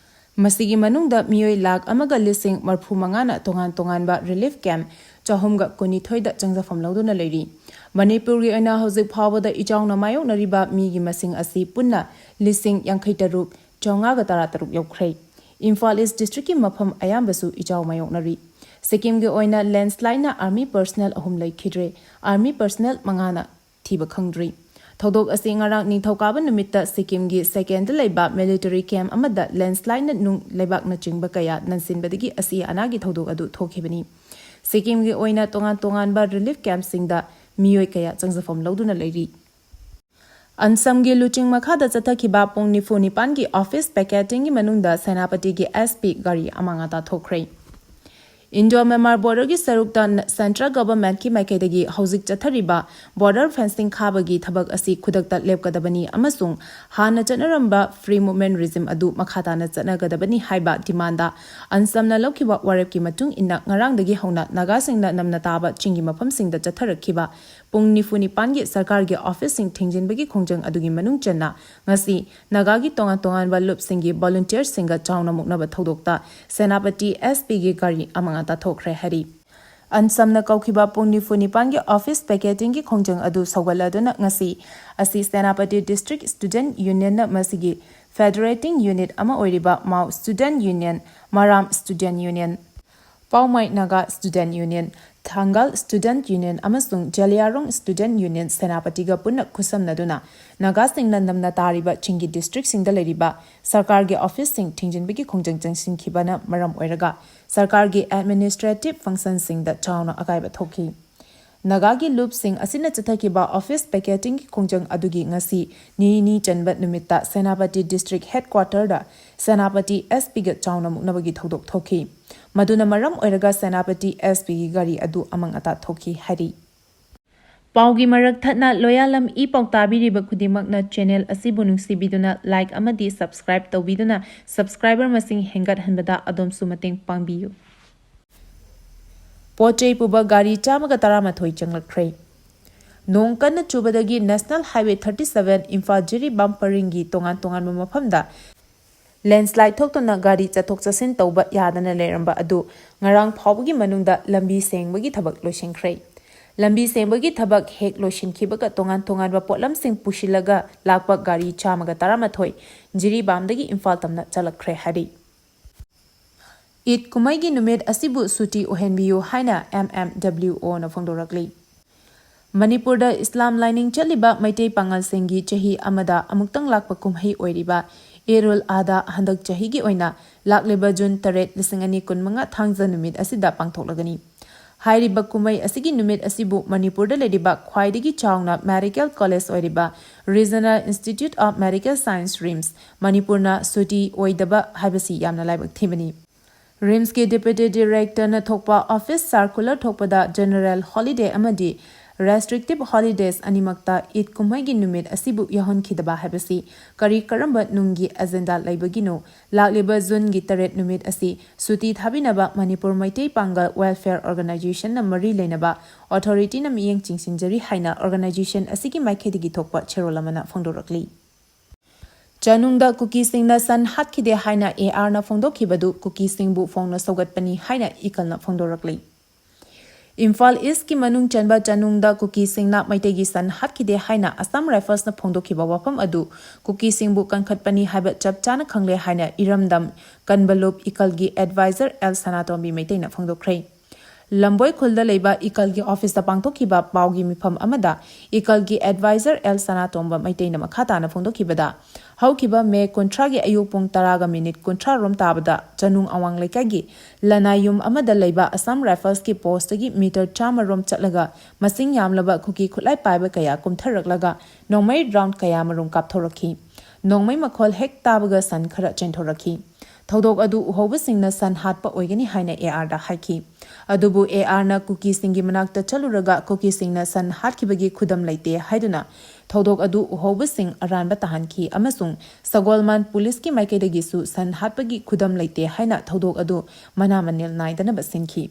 ꯃꯁꯤꯒꯤ ꯃꯅꯨꯡꯗ ꯃꯤꯑꯣꯏ ꯂꯥꯈ ꯑꯃꯒ ꯂꯤꯁꯤꯡ ꯃꯔꯤꯐꯨ ꯃꯉꯥꯅ ꯇꯣꯉꯥꯟ ꯇꯣꯉꯥꯟꯕ relief camp ꯆꯍꯨꯝꯒ ꯀꯨꯟꯅꯤꯊꯣꯏꯗ ꯆꯪꯖꯐꯝ ꯂꯧꯗꯨꯅ ꯂꯩꯔꯤ꯫ ꯃꯅꯤꯄꯨꯔꯒꯤ ꯑꯣꯏꯅ ꯍꯧꯖꯤꯛ ꯐꯥꯎꯕꯗ ꯏꯆꯥꯎꯅ ꯃꯥꯌꯣꯛꯅꯔꯤꯕ ꯃꯤꯒꯤ ꯃꯁꯤꯡ ꯑꯁꯤ ꯄꯨꯟꯅ ꯂꯤꯁꯤꯡ ꯌꯥꯡꯈꯩ ꯇꯔꯨꯛ ꯆꯥꯝꯃꯉꯥꯒ ꯇꯔꯥꯇꯔꯨꯛ ꯌꯧꯈ꯭ꯔꯦ꯫ ꯏꯝꯐꯥꯜ ꯏꯁ ꯗꯤꯁꯇ꯭ꯔꯤꯛꯀꯤ ꯃꯐꯝ ꯑꯌꯥꯝꯕꯁꯨ ꯏꯆꯥꯎ ꯃꯥꯌꯣꯛꯅꯔꯤ꯫ ꯁꯤꯛꯀꯤꯝꯒꯤ ꯑꯣꯏꯅ ꯂꯦꯟꯁꯂꯥꯏꯠꯅ ꯑꯥꯔꯃꯤ ꯄꯔꯁꯅꯦꯜ ꯑꯍꯨꯝ ꯂꯩꯈꯤꯗ꯭ꯔꯦ꯫ ꯑꯥꯔꯃꯤ ꯄꯔꯁꯅꯦꯜ ꯃꯉꯥꯅ ꯊꯤꯕ ꯈꯪꯗ꯭ꯔꯤ꯫ ꯊꯧꯗꯣꯛ ꯑꯁꯤ ꯉꯔꯥꯡ ꯅꯤꯡꯊꯧꯀꯥꯕ ꯅꯨꯃꯤꯠꯇ ꯁꯤꯛꯀꯤꯝꯒꯤ ꯁꯦꯀꯦꯟꯗ ꯂꯩꯕ ꯃꯤꯂꯤꯇꯔꯤ ꯀꯦꯝꯞ ꯑꯃꯗ ꯂꯦꯟꯁꯂꯥꯏꯠꯅ ꯅꯨꯡ ꯂꯩꯕꯥꯛꯅꯆꯤꯡꯕ ꯀꯌꯥ ꯅꯟꯁꯤꯟꯕꯗꯒꯤ ꯑꯁꯤ ꯑꯅꯥꯒꯤ ꯊꯧꯗꯣꯛ ꯑꯗꯨ ꯊꯣꯛꯈꯤꯕꯅꯤ꯫ ꯁꯤꯛꯀꯤꯝꯒꯤ ꯑꯣꯏꯅ ꯇꯣꯉꯥꯟ ꯇꯣꯉꯥꯟꯕ ꯔꯤꯂꯤꯐ ꯀꯦꯝꯞꯁꯤꯡꯗ ꯃꯤꯑꯣꯏ ꯀꯌꯥ ꯆꯪꯖꯐꯝ ꯂꯧꯗꯨꯅ ꯂꯩꯔꯤ꯫ ꯑꯟꯁꯝꯒꯤ ꯂꯨꯆꯤꯡ ꯃꯈꯥꯗ ꯆꯠꯊꯈꯤꯕ ꯄꯨꯡ ꯅꯤꯐꯨ ꯅꯤꯄꯥꯟꯒꯤ ꯑꯣꯐꯤꯁ ꯄꯤꯀꯦꯇꯤꯡꯒꯤ ꯃꯅꯨꯡꯗ ꯁꯦꯅꯥꯄꯇꯤꯒꯤ ꯑꯦꯁ ꯄꯤ ꯒꯥꯔꯤ ꯑꯃꯥꯡ ꯑꯇꯥ ꯊꯣꯛꯈ꯭ꯔꯦ꯫ ꯏꯟꯗꯣ ꯃ꯭ꯌꯥꯟꯃꯥꯔ ꯕꯣꯔꯗꯔꯒꯤ ꯁꯔꯨꯛꯇ ꯁꯦꯟꯇ꯭ꯔꯦꯜ ꯒꯚꯔꯟꯃꯦꯟꯠꯀꯤ ꯃꯥꯏꯀꯩꯗꯒꯤ ꯍꯧꯖꯤꯛ ꯆꯠꯊꯔꯤꯕ ꯕꯣꯔꯗꯔ ꯐꯦꯟꯁꯤꯡ ꯈꯥꯕꯒꯤ ꯊꯕꯛ ꯑꯁꯤ ꯈꯨꯗꯛꯇ ꯂꯦꯞꯀꯗꯕꯅꯤ ꯑꯃꯁꯨꯡ ꯍꯥꯟꯅ ꯆꯠꯅꯔꯝꯕ ꯐ꯭ꯔꯤ ꯃꯨꯚꯃꯦꯟꯠ ꯔꯤꯖꯤꯝ ꯑꯗꯨ ꯃꯈꯥ ꯇꯥꯅ ꯆꯠꯅꯒꯗꯕꯅꯤ ꯍꯥꯏꯕ ꯗꯤꯃꯥꯟꯗ ꯑꯟꯁꯝꯅ ꯂꯧꯈꯤꯕ ꯋꯥꯔꯦꯞꯀꯤ ꯃꯇꯨꯡ ꯏꯟꯅ ꯉꯔꯥꯡꯗꯒꯤ ꯍꯧꯅ ꯅꯥꯒꯥꯁꯤꯡꯅ ꯅꯝꯅ ꯇꯥꯕ ꯆꯤꯡꯒꯤ ꯃꯐꯝꯁꯤꯡꯗ ꯆꯠꯊꯔꯛꯈꯤꯕ ꯄꯨꯡ ꯅꯤꯐꯨ ꯅꯤꯄꯥꯟꯒꯤ ꯁꯔꯀꯥꯔꯒꯤ ꯑꯣꯐꯤꯁꯁꯤꯡ ꯊꯤꯡꯖꯤꯟꯕꯒꯤ ꯈꯣꯡꯖꯪ ꯑꯗꯨꯒꯤ ꯃꯅꯨꯡ ꯆꯟꯅ ꯉꯁꯤ ꯅꯥꯒꯥꯒꯤ ꯇꯣꯉꯥꯟ ꯇꯣꯉꯥꯟꯕ ꯂꯨꯞꯁꯤꯡꯒꯤ ꯚꯣꯂꯨꯟꯇꯤꯌꯔꯁꯤꯡꯒ ꯆꯥꯎꯅ ꯃꯨꯛꯅꯕ ꯊꯧꯗꯣꯛꯇ ꯁꯦꯅꯥꯄꯇꯤ ꯑꯦꯁ ꯄꯤꯒꯤ ꯒꯥꯔꯤ ꯑꯃꯥꯡ ꯑꯇꯥ ꯊꯣꯛꯈ꯭ꯔꯦ ꯍꯥꯏꯔꯤ꯫ ꯑꯟꯁꯝꯅ ꯀꯧꯈꯤꯕ ꯄꯨꯡ ꯅꯤꯐꯨ ꯅꯤꯄꯥꯟꯒꯤ ꯑꯣꯐꯤꯁ ꯄꯤꯀꯦꯇꯤꯡꯒꯤ ꯈꯣꯡꯖꯪ ꯑꯗꯨ ꯁꯧꯒꯠꯂꯗꯨꯅ ꯉꯁꯤ ꯑꯁꯤ ꯁꯦꯅꯥꯄꯇꯤ ꯗꯤꯁꯇ꯭ꯔꯤꯛ ꯁ꯭ꯇꯨꯗꯦꯟꯠ ꯌꯨꯅꯤꯌꯟꯅ ꯃꯁꯤꯒꯤ ꯐꯦꯗꯔꯦꯇꯤꯡ ꯌꯨꯅꯤꯠ ꯑꯃ ꯑꯣꯏꯔꯤꯕ Mao student union, Maram student union, Poumai Naga student union, Thangal student union ꯑꯃꯁꯨꯡ ꯖꯂꯤꯌꯥꯔꯣꯡ ꯁ꯭ꯇꯨꯗꯦꯟꯠ ꯌꯨꯅꯤꯌꯟ ꯁꯦꯅꯥꯄꯇꯤꯒ ꯄꯨꯟꯅ ꯈꯨꯠꯁꯝꯅꯗꯨꯅ ꯅꯥꯒꯥꯁꯤꯡꯅ ꯅꯝꯅ ꯇꯥꯔꯤꯕ ꯆꯤꯡꯒꯤ ꯗꯤꯁꯇ꯭ꯔꯤꯛꯁꯤꯡꯗ ꯂꯩꯔꯤꯕ ꯁꯔꯀꯥꯔꯒꯤ ꯑꯣꯐꯤꯁꯁꯤꯡ ꯊꯤꯡꯖꯤꯟꯕꯒꯤ ꯈꯣꯡꯖꯪ ꯆꯪꯁꯤꯟꯈꯤꯕꯅ ꯃꯔꯝ ꯑꯣꯏꯔꯒ ꯁꯔꯀꯥꯔꯒꯤ ꯑꯦꯗꯃꯤꯅꯤꯁꯇ꯭ꯔꯦꯇꯤꯚ ꯐꯪꯁꯟꯁꯤꯡꯗ ꯆꯥꯎꯅ ꯑꯀꯥꯏꯕ ꯊꯣꯛꯈꯤ꯫ ꯅꯥꯒꯥꯒꯤ ꯂꯨꯞꯁꯤꯡ ꯑꯁꯤꯅ ꯆꯠꯊꯈꯤꯕ ꯑꯣꯐꯤꯁ ꯄꯤꯀꯦꯇꯤꯡꯒꯤ ꯈꯣꯡꯖꯪ ꯑꯗꯨꯒꯤ ꯉꯁꯤ ꯅꯤꯅꯤ ꯆꯟꯕ ꯅꯨꯃꯤꯠꯇ ꯁꯦꯅꯥꯄꯇꯤ ꯗꯤꯁꯇ꯭ꯔꯤꯛ ꯍꯦꯗꯀ꯭ꯋꯥꯇꯔꯗ ꯁꯦꯅꯥꯄꯇꯤ ꯑꯦꯁ ꯄꯤꯒ ꯆꯥꯎꯅ ꯃꯨꯛꯅꯕꯒꯤ ꯊꯧꯗꯣꯛ ꯊꯣꯛꯈꯤ꯫ ꯃꯗꯨꯅ ꯃꯔꯝ ꯑꯣꯏꯔꯒ ꯁꯦꯅꯥꯄꯇꯤ ꯑꯦꯁ ꯄꯤꯒꯤ ꯒꯥꯔꯤ ꯑꯗꯨ ꯑꯃꯥꯡ ꯑꯇꯥ ꯊꯣꯛꯈꯤ ꯍꯥꯏꯔꯤ꯫ ꯄꯥꯎꯒꯤ ꯃꯔꯛ ꯊꯠꯅ ꯂꯣꯌꯥꯂꯝ ꯏ ꯄꯥꯎ ꯇꯥꯕꯤꯔꯤꯕ ꯈꯨꯗꯤꯡꯃꯛꯅ ꯆꯦꯅꯦꯜ ꯑꯁꯤꯕꯨ ꯅꯨꯡꯁꯤꯕꯤꯗꯨꯅ ꯂꯥꯏꯛ ꯑꯃꯗꯤ ꯁꯕꯁꯀ꯭ꯔꯥꯏꯕ ꯇꯧꯕꯤꯗꯨꯅ ꯁꯕꯁꯀ꯭ꯔꯥꯏꯕꯔ ꯃꯁꯤꯡ ꯍꯦꯟꯒꯠꯍꯟꯕꯗ ꯑꯗꯣꯝꯁꯨ ꯃꯇꯦꯡ ꯄꯥꯡꯕꯤꯌꯨ꯫ ꯄꯣꯠ ꯆꯩ ꯄꯨꯕ ꯒꯥꯔꯤ ꯆꯥꯝꯃꯒ ꯇꯔꯥꯃꯥꯊꯣꯏ ꯆꯪꯂꯛꯈ꯭ꯔꯦ꯫ ꯅꯣꯡ ꯀꯟꯅ ꯆꯨꯕꯗꯒꯤ national highway thirty seven Imphal Jiribam ꯄꯔꯤꯡꯒꯤ ꯇꯣꯉꯥꯟ ꯇꯣꯉꯥꯟꯕ ꯃꯐꯝꯗ ꯂꯦꯟꯁꯂꯥꯏꯠ ꯊꯣꯛꯇꯨꯅ ꯒꯥꯔꯤ ꯆꯠꯊꯣꯛ ꯆꯠꯁꯤꯟ ꯇꯧꯕ ꯌꯥꯗꯅ ꯂꯩꯔꯝꯕ ꯑꯗꯨ ꯉꯔꯥꯡ ꯐꯥꯎꯕꯒꯤ ꯃꯅꯨꯡꯗ ꯂꯝꯕꯤ ꯁꯦꯡꯕꯒꯤ ꯊꯕꯛ ꯂꯣꯏꯁꯤꯟꯈ꯭ꯔꯦ꯫ ꯂꯝꯕꯤ ꯁꯦꯡꯕꯒꯤ ꯊꯕꯛ ꯍꯦꯛ ꯂꯣꯏꯁꯤꯟꯈꯤꯕꯒ ꯇꯣꯉꯥꯟ ꯇꯣꯉꯥꯟꯕ ꯄꯣꯠꯂꯝꯁꯤꯡ ꯄꯨꯁꯤꯜꯂꯒ ꯂꯥꯛꯄ ꯒꯥꯔꯤ ꯆꯥꯝꯃꯒ ꯇꯔꯥꯃꯥꯊꯣꯏ ꯖꯤꯔꯤꯕꯥꯝꯗꯒꯤ ꯏꯝꯐꯥꯜ ꯇꯝꯅ ꯆꯠꯂꯛꯈ꯭ꯔꯦ ꯍꯥꯏꯔꯤ꯫ ꯏꯗ ꯀꯨꯝꯍꯩꯒꯤ ꯅꯨꯃꯤꯠ ꯑꯁꯤꯕꯨ ꯁꯨꯇꯤ ꯑꯣꯏꯍꯟꯕꯤꯌꯨ ꯍꯥꯏꯅ ꯑꯦꯝ ꯑꯦꯝ ꯗꯕ꯭ꯂꯤꯎ ꯑꯣꯅ ꯐꯣꯡꯗꯣꯔꯛꯂꯤ꯫ ꯃꯅꯤꯄꯨꯔꯗ ꯏꯁꯂꯥꯝ ꯂꯥꯏꯅꯤꯡ ꯆꯠꯂꯤꯕ ꯃꯩꯇꯩ ꯄꯥꯉꯜꯁꯤꯡꯒꯤ ꯆꯍꯤ ꯑꯃꯗ ꯑꯃꯨꯛꯇꯪ ꯂꯥꯛꯄ ꯀꯨꯝꯍꯩ ꯑꯣꯏꯔꯤꯕ ꯏꯗ ꯎꯜ ꯑꯗꯥ ꯍꯟꯗꯛ ꯆꯍꯤꯒꯤ ꯑꯣꯏꯅ ꯂꯥꯛꯂꯤꯕ ꯖꯨꯟ ꯇꯔꯦꯠ, ꯂꯤꯁꯤꯡ ꯑꯅꯤ ꯀꯨꯟꯃꯉꯥ ꯊꯥꯡꯖ ꯅꯨꯃꯤꯠ ꯑꯁꯤꯗ ꯄꯥꯡꯊꯣꯛꯂꯒꯅꯤ꯫ ꯍꯥꯏꯔꯤꯕ ꯀꯨꯝꯍꯩ ꯑꯁꯤꯒꯤ ꯅꯨꯃꯤꯠ ꯑꯁꯤꯕꯨ ꯃꯅꯤꯄꯨꯔꯗ ꯂꯩꯔꯤꯕ ꯈ꯭ꯋꯥꯏꯗꯒꯤ ꯆꯥꯎꯅ ꯃꯦꯗꯤꯀꯦꯜ ꯀꯣꯂꯦꯖ ꯑꯣꯏꯔꯤꯕ Regional Institute of Medical Science, RIMS, ꯃꯅꯤꯄꯨꯔꯅ ꯁꯨꯇꯤ ꯑꯣꯏꯗꯕ ꯍꯥꯏꯕꯁꯤ ꯌꯥꯝꯅ ꯂꯥꯏꯕꯛ ꯊꯤꯕꯅꯤ꯫ ꯔꯤꯝꯁꯀꯤ ꯗꯦꯄ꯭ꯌꯨꯇꯤ ꯗꯤꯔꯦꯛꯇꯔꯅ ꯊꯣꯛꯄ ꯑꯣꯐꯤꯁ ꯁꯥꯔꯀꯨꯂꯔ ꯊꯣꯛꯄꯗ ꯖꯦꯅꯔꯦꯜ ꯍꯣꯂꯤꯗꯦ ꯑꯃꯗꯤ ꯔꯦꯁꯇ꯭ꯔꯤꯛꯇꯤꯚ ꯍꯣꯂꯤꯗꯦꯁ ꯑꯅꯤꯃꯛꯇ ꯏꯗ ꯀꯨꯝꯍꯩꯒꯤ ꯅꯨꯃꯤꯠ ꯑꯁꯤꯕꯨ ꯌꯥꯎꯍꯟꯈꯤꯗꯕ ꯍꯥꯏꯕꯁꯤ ꯀꯔꯤ ꯀꯔꯝꯕ ꯅꯨꯡꯒꯤ ꯑꯦꯖꯦꯟꯗꯥ ꯂꯩꯕꯒꯤꯅꯣ? ꯂꯥꯛꯂꯤꯕ ꯖꯨꯟꯒꯤ ꯇꯔꯦꯠ ꯅꯨꯃꯤꯠ ꯑꯁꯤ ꯁꯨꯇꯤ ꯊꯥꯕꯤꯅꯕ ꯃꯅꯤꯄꯨꯔ ꯃꯩꯇꯩ ꯄꯥꯡꯒꯜ ꯋꯦꯜꯐꯤꯌꯔ ꯑꯣꯔꯒꯅꯥꯏꯖꯦꯁꯟꯅ ꯃꯔꯤ ꯂꯩꯅꯕ ꯑꯣꯊꯣꯔꯤꯇꯤꯅ ꯃꯤꯠꯌꯦꯡ ꯆꯤꯡꯁꯤꯟꯖꯔꯤ ꯍꯥꯏꯅ ꯑꯣꯔꯒꯅꯥꯏꯖꯦꯁꯟ ꯑꯁꯤꯒꯤ ꯃꯥꯏꯀꯩꯗꯒꯤ ꯊꯣꯛꯄ ꯆꯦꯔꯣꯜ ꯑꯃꯅ ꯐꯣꯡꯗꯣꯔꯛꯂꯤ꯫ ꯆꯅꯨꯡꯗ ꯀꯨꯀꯤꯁꯤꯡꯅ ꯁꯟ ꯍꯥꯠꯈꯤꯗꯦ ꯍꯥꯏꯅ ꯑꯦ ꯑꯥꯔꯅ ꯐꯣꯡꯗꯣꯛꯈꯤꯕꯗꯨ ꯀꯨꯀꯤꯁꯤꯡꯕꯨ ꯐꯣꯡꯅ ꯁꯧꯒꯠꯄꯅꯤ ꯍꯥꯏꯅ ꯏꯀꯜꯅ ꯐꯣꯡꯗꯣꯔꯛꯂꯤ꯫ ꯏꯝꯐꯥꯜ ꯏꯁꯀꯤ ꯃꯅꯨꯡ ꯆꯟꯕ ꯆꯅꯨꯡꯗ ꯀꯨꯀꯤꯁꯤꯡꯅ ꯃꯩꯇꯩꯒꯤ ꯁꯟ ꯍꯥꯠꯈꯤꯗꯦ ꯍꯥꯏꯅ ꯑꯁꯥꯝ ꯔꯥꯏꯐꯜꯁꯅ ꯐꯣꯡꯗꯣꯛꯈꯤꯕ ꯋꯥꯐꯝ ꯑꯗꯨ ꯀꯨꯀꯤꯁꯤꯡꯕꯨ ꯀꯟꯈꯠꯄꯅꯤ ꯍꯥꯏꯕ ꯆꯞ ꯆꯥꯅ ꯈꯪꯂꯦ ꯍꯥꯏꯅ ꯏꯔꯝꯗꯝ ꯀꯟꯕꯂꯨꯞ ꯏꯀꯜꯒꯤ ꯑꯦꯗꯚꯥꯏꯖꯔ ꯑꯦꯜ ꯁꯅꯥꯇꯣꯝꯕꯤ ꯃꯩꯇꯩꯅ ꯐꯣꯡꯗꯣꯛꯈ꯭ꯔꯦ꯫ ꯂꯝꯕꯣꯏ ꯈꯨꯜꯗ ꯂꯩꯕ ꯏꯀꯜꯒꯤ ꯑꯣꯐꯤꯁꯇ ꯄꯥꯡꯊꯣꯛꯈꯤꯕ ꯄꯥꯎꯒꯤ ꯃꯤꯐꯝ ꯑꯃꯗ ꯏꯀꯜꯒꯤ ꯑꯦꯗꯚꯥꯏꯖꯔ ꯑꯦꯜ ꯁꯅꯥꯇꯣꯝꯕ ꯃꯩꯇꯩꯅ ꯃꯈꯥ ꯇꯥꯅ ꯐꯣꯡꯗꯣꯛꯈꯤꯕꯗ, ꯍꯧꯈꯤꯕ ꯃꯦ ꯀꯨꯟꯊ꯭ꯔꯥꯒꯤ ꯑꯌꯨꯛ ꯄꯨꯡ ꯇꯔꯥꯒ ꯃꯤꯅꯤꯠ ꯀꯨꯟꯊ꯭ꯔꯥ ꯔꯣꯝ ꯇꯥꯕꯗ ꯆꯅꯨꯡ ꯑꯋꯥꯡ ꯂꯩꯀꯥꯏꯒꯤ ꯂꯅꯥꯏ ꯌꯨꯝ ꯑꯃꯗ ꯂꯩꯕ ꯑꯁꯥꯝ ꯔꯥꯏꯐꯜꯁꯀꯤ ꯄꯣꯁꯇꯒꯤ ꯃꯤꯇꯔ ꯆꯥꯝꯃ ꯔꯣꯝ ꯆꯠꯂꯒ ꯃꯁꯤꯡ ꯌꯥꯝꯂꯕ ꯀꯨꯀꯤ ꯈꯨꯠꯂꯥꯏ ꯄꯥꯏꯕ ꯀꯌꯥ ꯀꯨꯝꯊꯔꯛꯂꯒ ꯅꯣꯡꯃꯩ ꯔꯥꯎꯟ ꯀꯌꯥꯃꯔꯨꯝ ꯀꯥꯞꯊꯣꯔꯛꯈꯤ꯫ ꯅꯣꯡꯃꯩ ꯃꯈꯣꯜ ꯍꯦꯛ ꯇꯥꯕꯒ ꯁꯟ ꯈꯔ ꯆꯦꯟꯊꯣꯔꯛꯈꯤ꯫ ꯊꯧꯗꯣꯛ ꯑꯗꯨ ꯎꯍꯧꯕꯁꯤꯡꯅ ꯁꯟ ꯍꯥꯠꯄ ꯑꯣꯏꯒꯅꯤ ꯍꯥꯏꯅ ꯑꯦ ꯑꯥꯔꯗ ꯍꯥꯏꯈꯤ꯫ ꯑꯗꯨꯕꯨ ꯑꯦ ꯑꯥꯔꯅ ꯀꯨꯀꯤꯁꯤꯡꯒꯤ ꯃꯅꯥꯛꯇ ꯆꯠꯂꯨꯔꯒ ꯀꯨꯀꯤꯁꯤꯡꯅ ꯁꯟ ꯍꯥꯠꯈꯤꯕꯒꯤ ꯈꯨꯗꯝ ꯂꯩꯇꯦ ꯍꯥꯏꯗꯨꯅ ꯊꯧꯗꯣꯛ ꯑꯗꯨ ꯎꯍꯧꯕꯁꯤꯡ ꯑꯔꯥꯟꯕ ꯇꯥꯍꯟꯈꯤ ꯑꯃꯁꯨꯡ ꯁꯒꯣꯜꯃꯥꯟ ꯄꯨꯂꯤꯁꯀꯤ ꯃꯥꯏꯀꯩꯗꯒꯤꯁꯨ ꯁꯟ ꯍꯥꯠꯄꯒꯤ ꯈꯨꯗꯝ ꯂꯩꯇꯦ ꯍꯥꯏꯅ ꯊꯧꯗꯣꯛ ꯑꯗꯨ ꯃꯅꯥ ꯃꯅꯤꯜ ꯅꯥꯏꯗꯅꯕ ꯁꯤꯟꯈꯤ꯫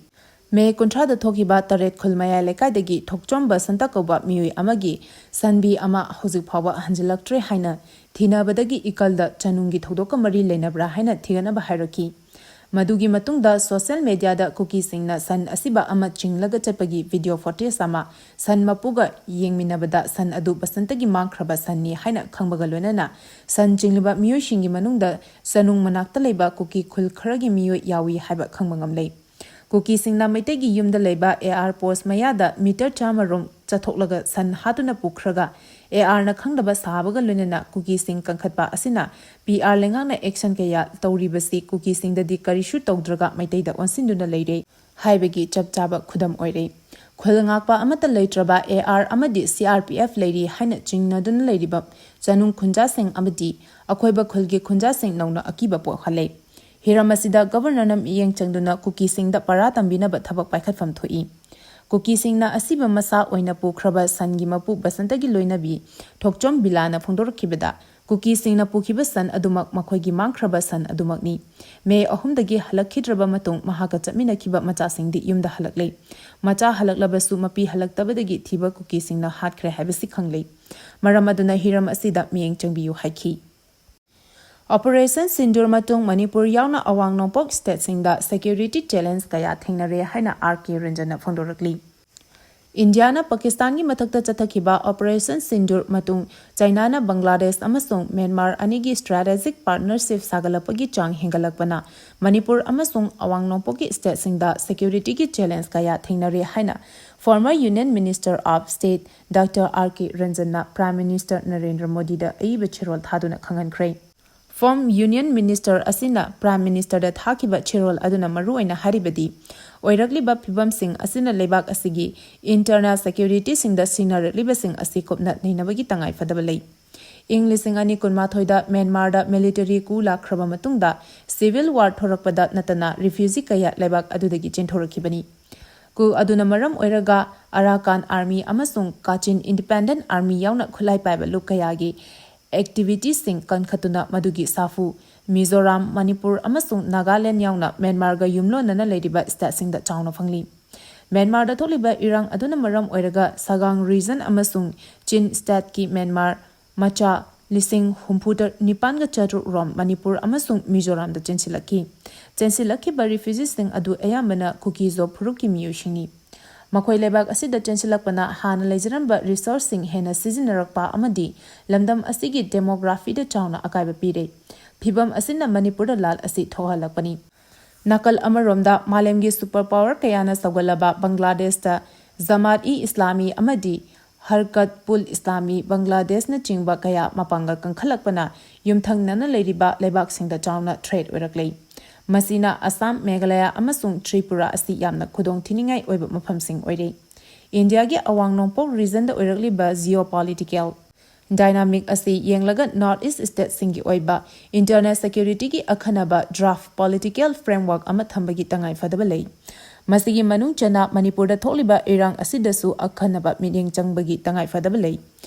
ꯃꯦ ꯀꯨꯟꯊ꯭ꯔꯥꯗ ꯊꯣꯛꯈꯤꯕ ꯇꯔꯦꯠ ꯈꯨꯜ ꯃꯌꯥꯏ ꯂꯩꯀꯥꯏꯗꯒꯤ ꯊꯣꯛꯆꯣꯝꯕ ꯁꯟꯇ ꯀꯧꯕ ꯃꯤꯑꯣꯏ ꯑꯃꯒꯤ ꯁꯟꯕꯤ ꯑꯃ ꯍꯧꯖꯤꯛ ꯐꯥꯎꯕ ꯍꯟꯖꯤꯜꯂꯛꯇ꯭ꯔꯦ ꯍꯥꯏꯅ ꯊꯤꯅꯕꯗꯒꯤ ꯏꯀꯜꯗ ꯆꯅꯨꯡꯒꯤ ꯊꯧꯗꯣꯛꯀ ꯃꯔꯤ ꯂꯩꯅꯕ꯭ꯔꯥ ꯍꯥꯏꯅ ꯊꯤꯒꯠꯅꯕ ꯍꯥꯏꯔꯛꯈꯤ꯫ ꯃꯗꯨꯒꯤ ꯃꯇꯨꯡꯗ social mediaꯗ ꯀꯨꯀꯤꯁꯤꯡꯅ ꯁꯟ ꯑꯁꯤꯕ ꯑꯃ ꯆꯤꯡꯂꯒ ꯆꯠꯄꯒꯤ video footage ꯑꯃ ꯁꯟ ꯃꯄꯨꯒ ꯌꯦꯡꯃꯤꯟꯅꯕꯗ ꯁꯟ ꯑꯗꯨ ꯕꯁꯟꯇꯒꯤ ꯃꯥꯡꯈ꯭ꯔꯕ ꯁꯟꯅꯤ ꯍꯥꯏꯅ ꯈꯪꯕꯒ ꯂꯣꯏꯅꯅ ꯁꯟ ꯆꯤꯡꯂꯤꯕ ꯃꯤꯑꯣꯏꯁꯤꯡꯒꯤ ꯃꯅꯨꯡꯗ ꯆꯅꯨꯡ ꯃꯅꯥꯛꯇ ꯂꯩꯕ ꯀꯨꯀꯤ ꯈꯨꯜ ꯈꯔꯒꯤ ꯃꯤꯑꯣꯏ ꯌꯥꯎꯏ ꯍꯥꯏꯕ ꯈꯪꯕ ꯉꯝꯂꯦ꯫ ꯀꯨꯀꯤꯁꯤꯡꯅ ꯃꯩꯇꯩꯒꯤ ꯌꯨꯝꯗ ꯂꯩꯕ AR post ꯃꯌꯥꯗ meter ꯆꯥꯝꯃ ꯔꯣꯝ ꯆꯠꯊꯣꯛꯂꯒ ꯁꯟ ꯍꯥꯠꯇꯨꯅ ꯄꯨꯈ꯭ꯔꯒ ARꯅ ꯈꯪꯗꯕ ꯁꯥꯕꯒ ꯂꯣꯏꯅꯅ ꯀꯨꯀꯤꯁꯤꯡ ꯀꯟꯈꯠꯄ ꯑꯁꯤꯅ PR ꯂꯩꯉꯥꯛꯅ action ꯀꯌꯥ ꯇꯧꯔꯤꯕꯁꯤ ꯀꯨꯀꯤꯁꯤꯡꯗꯗꯤ ꯀꯔꯤꯁꯨ ꯇꯧꯗ꯭ꯔꯒ ꯃꯩꯇꯩꯗ ꯑꯣꯟꯁꯤꯟꯗꯨꯅ ꯂꯩꯔꯦ ꯍꯥꯏꯕꯒꯤ ꯆꯞ ꯆꯥꯕ ꯈꯨꯗꯝ ꯑꯣꯏꯔꯦ꯫ ꯈꯨꯜ ꯉꯥꯛꯄ ꯑꯃꯠꯇ ꯂꯩꯇ꯭ꯔꯕ AR ꯑꯃꯗꯤ CRPF ꯂꯩꯔꯤ ꯍꯥꯏꯅ ꯆꯤꯡꯅꯗꯨꯅ ꯂꯩꯔꯤꯕ ꯆꯅꯨꯡ ꯈꯨꯟꯖꯥꯁꯤꯡ ꯑꯃꯗꯤ ꯑꯀꯣꯏꯕ ꯈꯨꯜꯒꯤ ꯈꯨꯟꯖꯥꯁꯤꯡ ꯅꯧꯅ ꯑꯀꯤꯕ ꯄꯣꯛꯍꯜꯂꯦ꯫ ꯍꯤꯔꯝ ꯑꯁꯤꯗ Governorꯅ ꯃꯤꯠꯌꯦꯡ ꯆꯪꯗꯨꯅ ꯀꯨꯀꯤꯁꯤꯡꯗ ꯄꯔꯥ ꯇꯝꯕꯤꯅꯕ ꯊꯕꯛ ꯄꯥꯏꯈꯠꯐꯝ ꯊꯣꯛꯏ꯫ ꯀꯨꯀꯤꯁꯤꯡꯅ ꯑꯁꯤꯕ ꯃꯁꯥ ꯑꯣꯏꯅ ꯄꯨꯈ꯭ꯔꯕ ꯁꯟꯒꯤ ꯃꯄꯨ ꯕꯁꯟꯇꯒꯤ ꯂꯣꯏꯅꯕꯤ ꯊꯣꯛꯆꯣꯝ ꯕꯤꯂꯥꯅ ꯐꯣꯡꯗꯣꯔꯛꯈꯤꯕꯗ, ꯀꯨꯀꯤꯁꯤꯡꯅ ꯄꯨꯈꯤꯕ ꯁꯟ ꯑꯗꯨꯃꯛ ꯃꯈꯣꯏꯒꯤ ꯃꯥꯡꯈ꯭ꯔꯕ ꯁꯟ ꯑꯗꯨꯃꯛꯅꯤ꯫ ꯃꯦ ꯑꯍꯨꯝꯗꯒꯤ ꯍꯜꯂꯛꯈꯤꯗ꯭ꯔꯕ ꯃꯇꯨꯡ ꯃꯍꯥꯛꯀ ꯆꯠꯃꯤꯟꯅꯈꯤꯕ ꯃꯆꯥꯁꯤꯡꯗꯤ ꯌꯨꯝꯗ ꯍꯜꯂꯛꯂꯦ꯫ ꯃꯆꯥ ꯍꯜꯂꯛꯂꯕꯁꯨ ꯃꯄꯤ ꯍꯜꯂꯛꯇꯕꯗꯒꯤ ꯊꯤꯕ ꯀꯨꯀꯤꯁꯤꯡꯅ ꯍꯥꯠꯈ꯭ꯔꯦ ꯍꯥꯏꯕꯁꯤ ꯈꯪꯂꯦ꯫ ꯃꯔꯝ ꯑꯗꯨꯅ ꯍꯤꯔꯝ ꯑꯁꯤꯗ ꯃꯤꯠꯌꯦꯡ ꯆꯪꯕꯤꯌꯨ ꯍꯥꯏꯈꯤ꯫ Operation ꯁꯤꯟꯗꯨꯔ ꯃꯇꯨꯡ ꯃꯅꯤꯄꯨꯔ ꯌꯥꯎꯅ ꯑꯋꯥꯡ ꯅꯣꯡꯄꯣꯛ stateꯁꯤꯡꯗ security challenge ꯀꯌꯥ ꯊꯦꯡꯅꯔꯦ ꯍꯥꯏꯅ R K ꯔꯟꯖꯟꯅ ꯐꯣꯡꯗꯣꯔꯛꯂꯤ꯫ ꯏꯟꯗꯤꯌꯥꯅ ꯄꯥꯀꯤꯁꯇꯥꯟꯒꯤ ꯃꯊꯛꯇ ꯆꯠꯊꯈꯤꯕ Operation ꯁꯤꯟꯗꯨꯔ ꯃꯇꯨꯡ ꯆꯥꯏꯅꯥꯅ ꯕꯪꯒ꯭ꯂꯥꯗꯦꯁ ꯑꯃꯁꯨꯡ ꯃ꯭ꯌꯥꯟꯃꯥꯔ ꯑꯅꯤꯒꯤ strategic partnership ꯁꯥꯒꯠꯂꯛꯄꯒꯤ ꯆꯥꯡ ꯍꯦꯟꯒꯠꯂꯛꯄꯅ ꯃꯅꯤꯄꯨꯔ ꯑꯃꯁꯨꯡ ꯑꯋꯥꯡ ꯅꯣꯡꯄꯣꯛꯀꯤ stateꯁꯤꯡꯗ securityꯒꯤ challenge ꯀꯌꯥ ꯊꯦꯡꯅꯔꯦ ꯍꯥꯏꯅ former Union Minister of State Doctor R K ꯔꯟꯖꯟꯅ Prime Minister Narendra ꯃꯣꯗꯤꯗ ꯑꯏꯕ ꯆꯦꯔꯣꯜ ꯊꯥꯗꯨꯅ ꯈꯪꯍꯟꯈ꯭ꯔꯦ꯫ Former Union Minister ꯑꯁꯤꯅ Prime Ministerꯗ ꯊꯥꯈꯤꯕ ꯆꯦꯔꯣꯜ ꯑꯗꯨꯅ ꯃꯔꯨꯑꯣꯏꯅ ꯍꯥꯏꯔꯤꯕꯗꯤ, ꯑꯣꯏꯔꯛꯂꯤꯕ ꯐꯤꯕꯝꯁꯤꯡ ꯑꯁꯤꯅ ꯂꯩꯕꯥꯛ ꯑꯁꯤꯒꯤ internal securityꯁꯤꯡꯗ ꯁꯤꯡꯅꯔꯛꯂꯤꯕꯁꯤꯡ ꯑꯁꯤ ꯀꯨꯞꯅ ꯅꯩꯅꯕꯒꯤ ꯇꯉꯥꯏꯐꯗꯕ ꯂꯩ꯫ ꯏꯪ ꯂꯤꯁꯤꯡ ꯑꯅꯤ ꯀꯨꯟꯃꯥꯊꯣꯏꯗ ꯃ꯭ꯌꯥꯟꯃꯥꯔꯗ military coup ꯂꯥꯛꯈ꯭ꯔꯕ ꯃꯇꯨꯡꯗ civil war ꯊꯣꯔꯛꯄꯗ ꯅꯠꯇꯅ refugee ꯀꯌꯥ ꯂꯩꯕꯥꯛ ꯑꯗꯨꯗꯒꯤ ꯆꯦꯟꯊꯣꯔꯛꯈꯤꯕꯅꯤ꯫ Coup ꯑꯗꯨꯅ ꯃꯔꯝ ꯑꯣꯏꯔꯒ Arakan Army ꯑꯃꯁꯨꯡ Kachin Independent Army ꯌꯥꯎꯅ ꯈꯨꯠꯂꯥꯏ ꯄꯥꯏꯕ ꯂꯨꯞ ꯀꯌꯥꯒꯤ activityꯁꯤꯡ ꯀꯟꯈꯠꯇꯨꯅ ꯃꯗꯨꯒꯤ ꯁꯥꯐꯨ ꯃꯤꯖꯣꯔꯥꯝ, ꯃꯅꯤꯄꯨꯔ ꯑꯃꯁꯨꯡ ꯅꯥꯒꯥꯂꯦꯟ ꯌꯥꯎꯅ ꯃ꯭ꯌꯥꯟꯃꯥꯔꯒ ꯌꯨꯝꯂꯣꯟꯅꯅ ꯂꯩꯔꯤꯕ stateꯁꯤꯡꯗ ꯆꯥꯎꯅ ꯐꯪꯂꯤ꯫ ꯃ꯭ꯌꯥꯟꯃꯥꯔꯗ ꯊꯣꯛꯂꯤꯕ ꯏꯔꯥꯡ ꯑꯗꯨꯅ ꯃꯔꯝ ꯑꯣꯏꯔꯒ ꯁꯒꯥꯡ region ꯑꯃꯁꯨꯡ ꯆꯤꯟ stateꯀꯤ ꯃ꯭ꯌꯥꯟꯃꯥꯔ ꯃꯆꯥ ꯂꯤꯁꯤꯡ ꯍꯨꯝꯐꯨ ꯅꯤꯄꯥꯟꯒ ꯆꯥꯇ꯭ꯔꯨꯛ ꯔꯣꯝ ꯃꯅꯤꯄꯨꯔ ꯑꯃꯁꯨꯡ ꯃꯤꯖꯣꯔꯥꯝꯗ ꯆꯦꯟꯁꯤꯜꯂꯛꯈꯤ꯫ ꯆꯦꯟꯁꯤꯜꯂꯛꯈꯤꯕ refugeeꯁꯤꯡ ꯑꯗꯨ ꯑꯌꯥꯝꯕꯅ ꯀꯨꯀꯤ-ꯖꯣ ꯐꯨꯔꯨꯞꯀꯤ ꯃꯤꯑꯣꯏꯁꯤꯡꯅꯤ꯫ ꯃꯈꯣꯏ ꯂꯩꯕꯥꯛ ꯑꯁꯤꯗ ꯆꯦꯟꯁꯤꯜꯂꯛꯄꯅ ꯍꯥꯟꯅ ꯂꯩꯖꯔꯝꯕ resourceꯁꯤꯡ ꯍꯦꯟꯅ ꯁꯤꯖꯤꯟꯅꯔꯛꯄ ꯑꯃꯗꯤ ꯂꯝꯗꯝ ꯑꯁꯤꯒꯤ demographyꯗ ꯆꯥꯎꯅ ꯑꯀꯥꯏꯕ ꯄꯤꯔꯦ꯫ ꯐꯤꯚꯝ ꯑꯁꯤꯅ ꯃꯅꯤꯄꯨꯔꯗ ꯂꯥꯜ ꯑꯁꯤ ꯊꯣꯛꯍꯜꯂꯛꯄꯅꯤ꯫ ꯅꯥꯀꯜ ꯑꯃꯔꯣꯝꯗ, ꯃꯥꯂꯦꯝꯒꯤ super power ꯀꯌꯥꯅ ꯁꯧꯒꯠꯂꯕ ꯕꯪꯒ꯭ꯂꯥꯗꯦꯁꯇ ꯖꯃꯥꯠ-ꯏ-ꯏꯁꯂꯥꯃꯤ ꯑꯃꯗꯤ ꯍꯔꯀꯠ-ꯄꯨꯜ-ꯏꯁꯂꯥꯃꯤ ꯕꯪꯒ꯭ꯂꯥꯗꯦꯁꯅꯆꯤꯡꯕ ꯀꯌꯥ ꯃꯄꯥꯡꯒꯜ ꯀꯟꯈꯠꯂꯛꯄꯅ ꯌꯨꯝꯊꯪꯅꯅ ꯂꯩꯔꯤꯕ ꯂꯩꯕꯥꯛꯁꯤꯡꯗ ꯆꯥꯎꯅ threat ꯑꯣꯏꯔꯛꯂꯦ꯫ ꯃꯁꯤꯅ ꯑꯁꯥꯝ, ꯃꯦꯘꯥꯂꯌꯥ ꯑꯃꯁꯨꯡ ꯇ꯭ꯔꯤꯄꯨꯔꯥ ꯑꯁꯤ ꯌꯥꯝꯅ ꯈꯨꯗꯣꯡꯊꯤꯅꯤꯡꯉꯥꯏ ꯑꯣꯏꯕ ꯃꯐꯝꯁꯤꯡ ꯑꯣꯏꯔꯦ꯫ ꯏꯟꯗꯤꯌꯥꯒꯤ ꯑꯋꯥꯡ ꯅꯣꯡꯄꯣꯛ regionꯗ ꯑꯣꯏꯔꯛꯂꯤꯕ geopolitical dynamic ꯑꯁꯤ ꯌꯦꯡꯂꯒ North East stateꯁꯤꯡꯒꯤ ꯑꯣꯏꯕ internal securityꯒꯤ ꯑꯈꯟꯅꯕ draft political framework ꯑꯃ ꯊꯝꯕꯒꯤ ꯇꯉꯥꯏ ꯐꯗꯕ ꯂꯩ꯫ ꯃꯁꯤꯒꯤ ꯃꯅꯨꯡ ꯆꯟꯅ ꯃꯅꯤꯄꯨꯔꯗ ꯊꯣꯛꯂꯤꯕ ꯏꯔꯥꯡ ꯑꯁꯤꯗꯁꯨ ꯑꯈꯟꯅꯕ ꯃꯤꯠꯌꯦꯡ ꯆꯪꯕꯒꯤ ꯇꯉꯥꯏ ꯐꯗꯕ ꯂꯩ꯫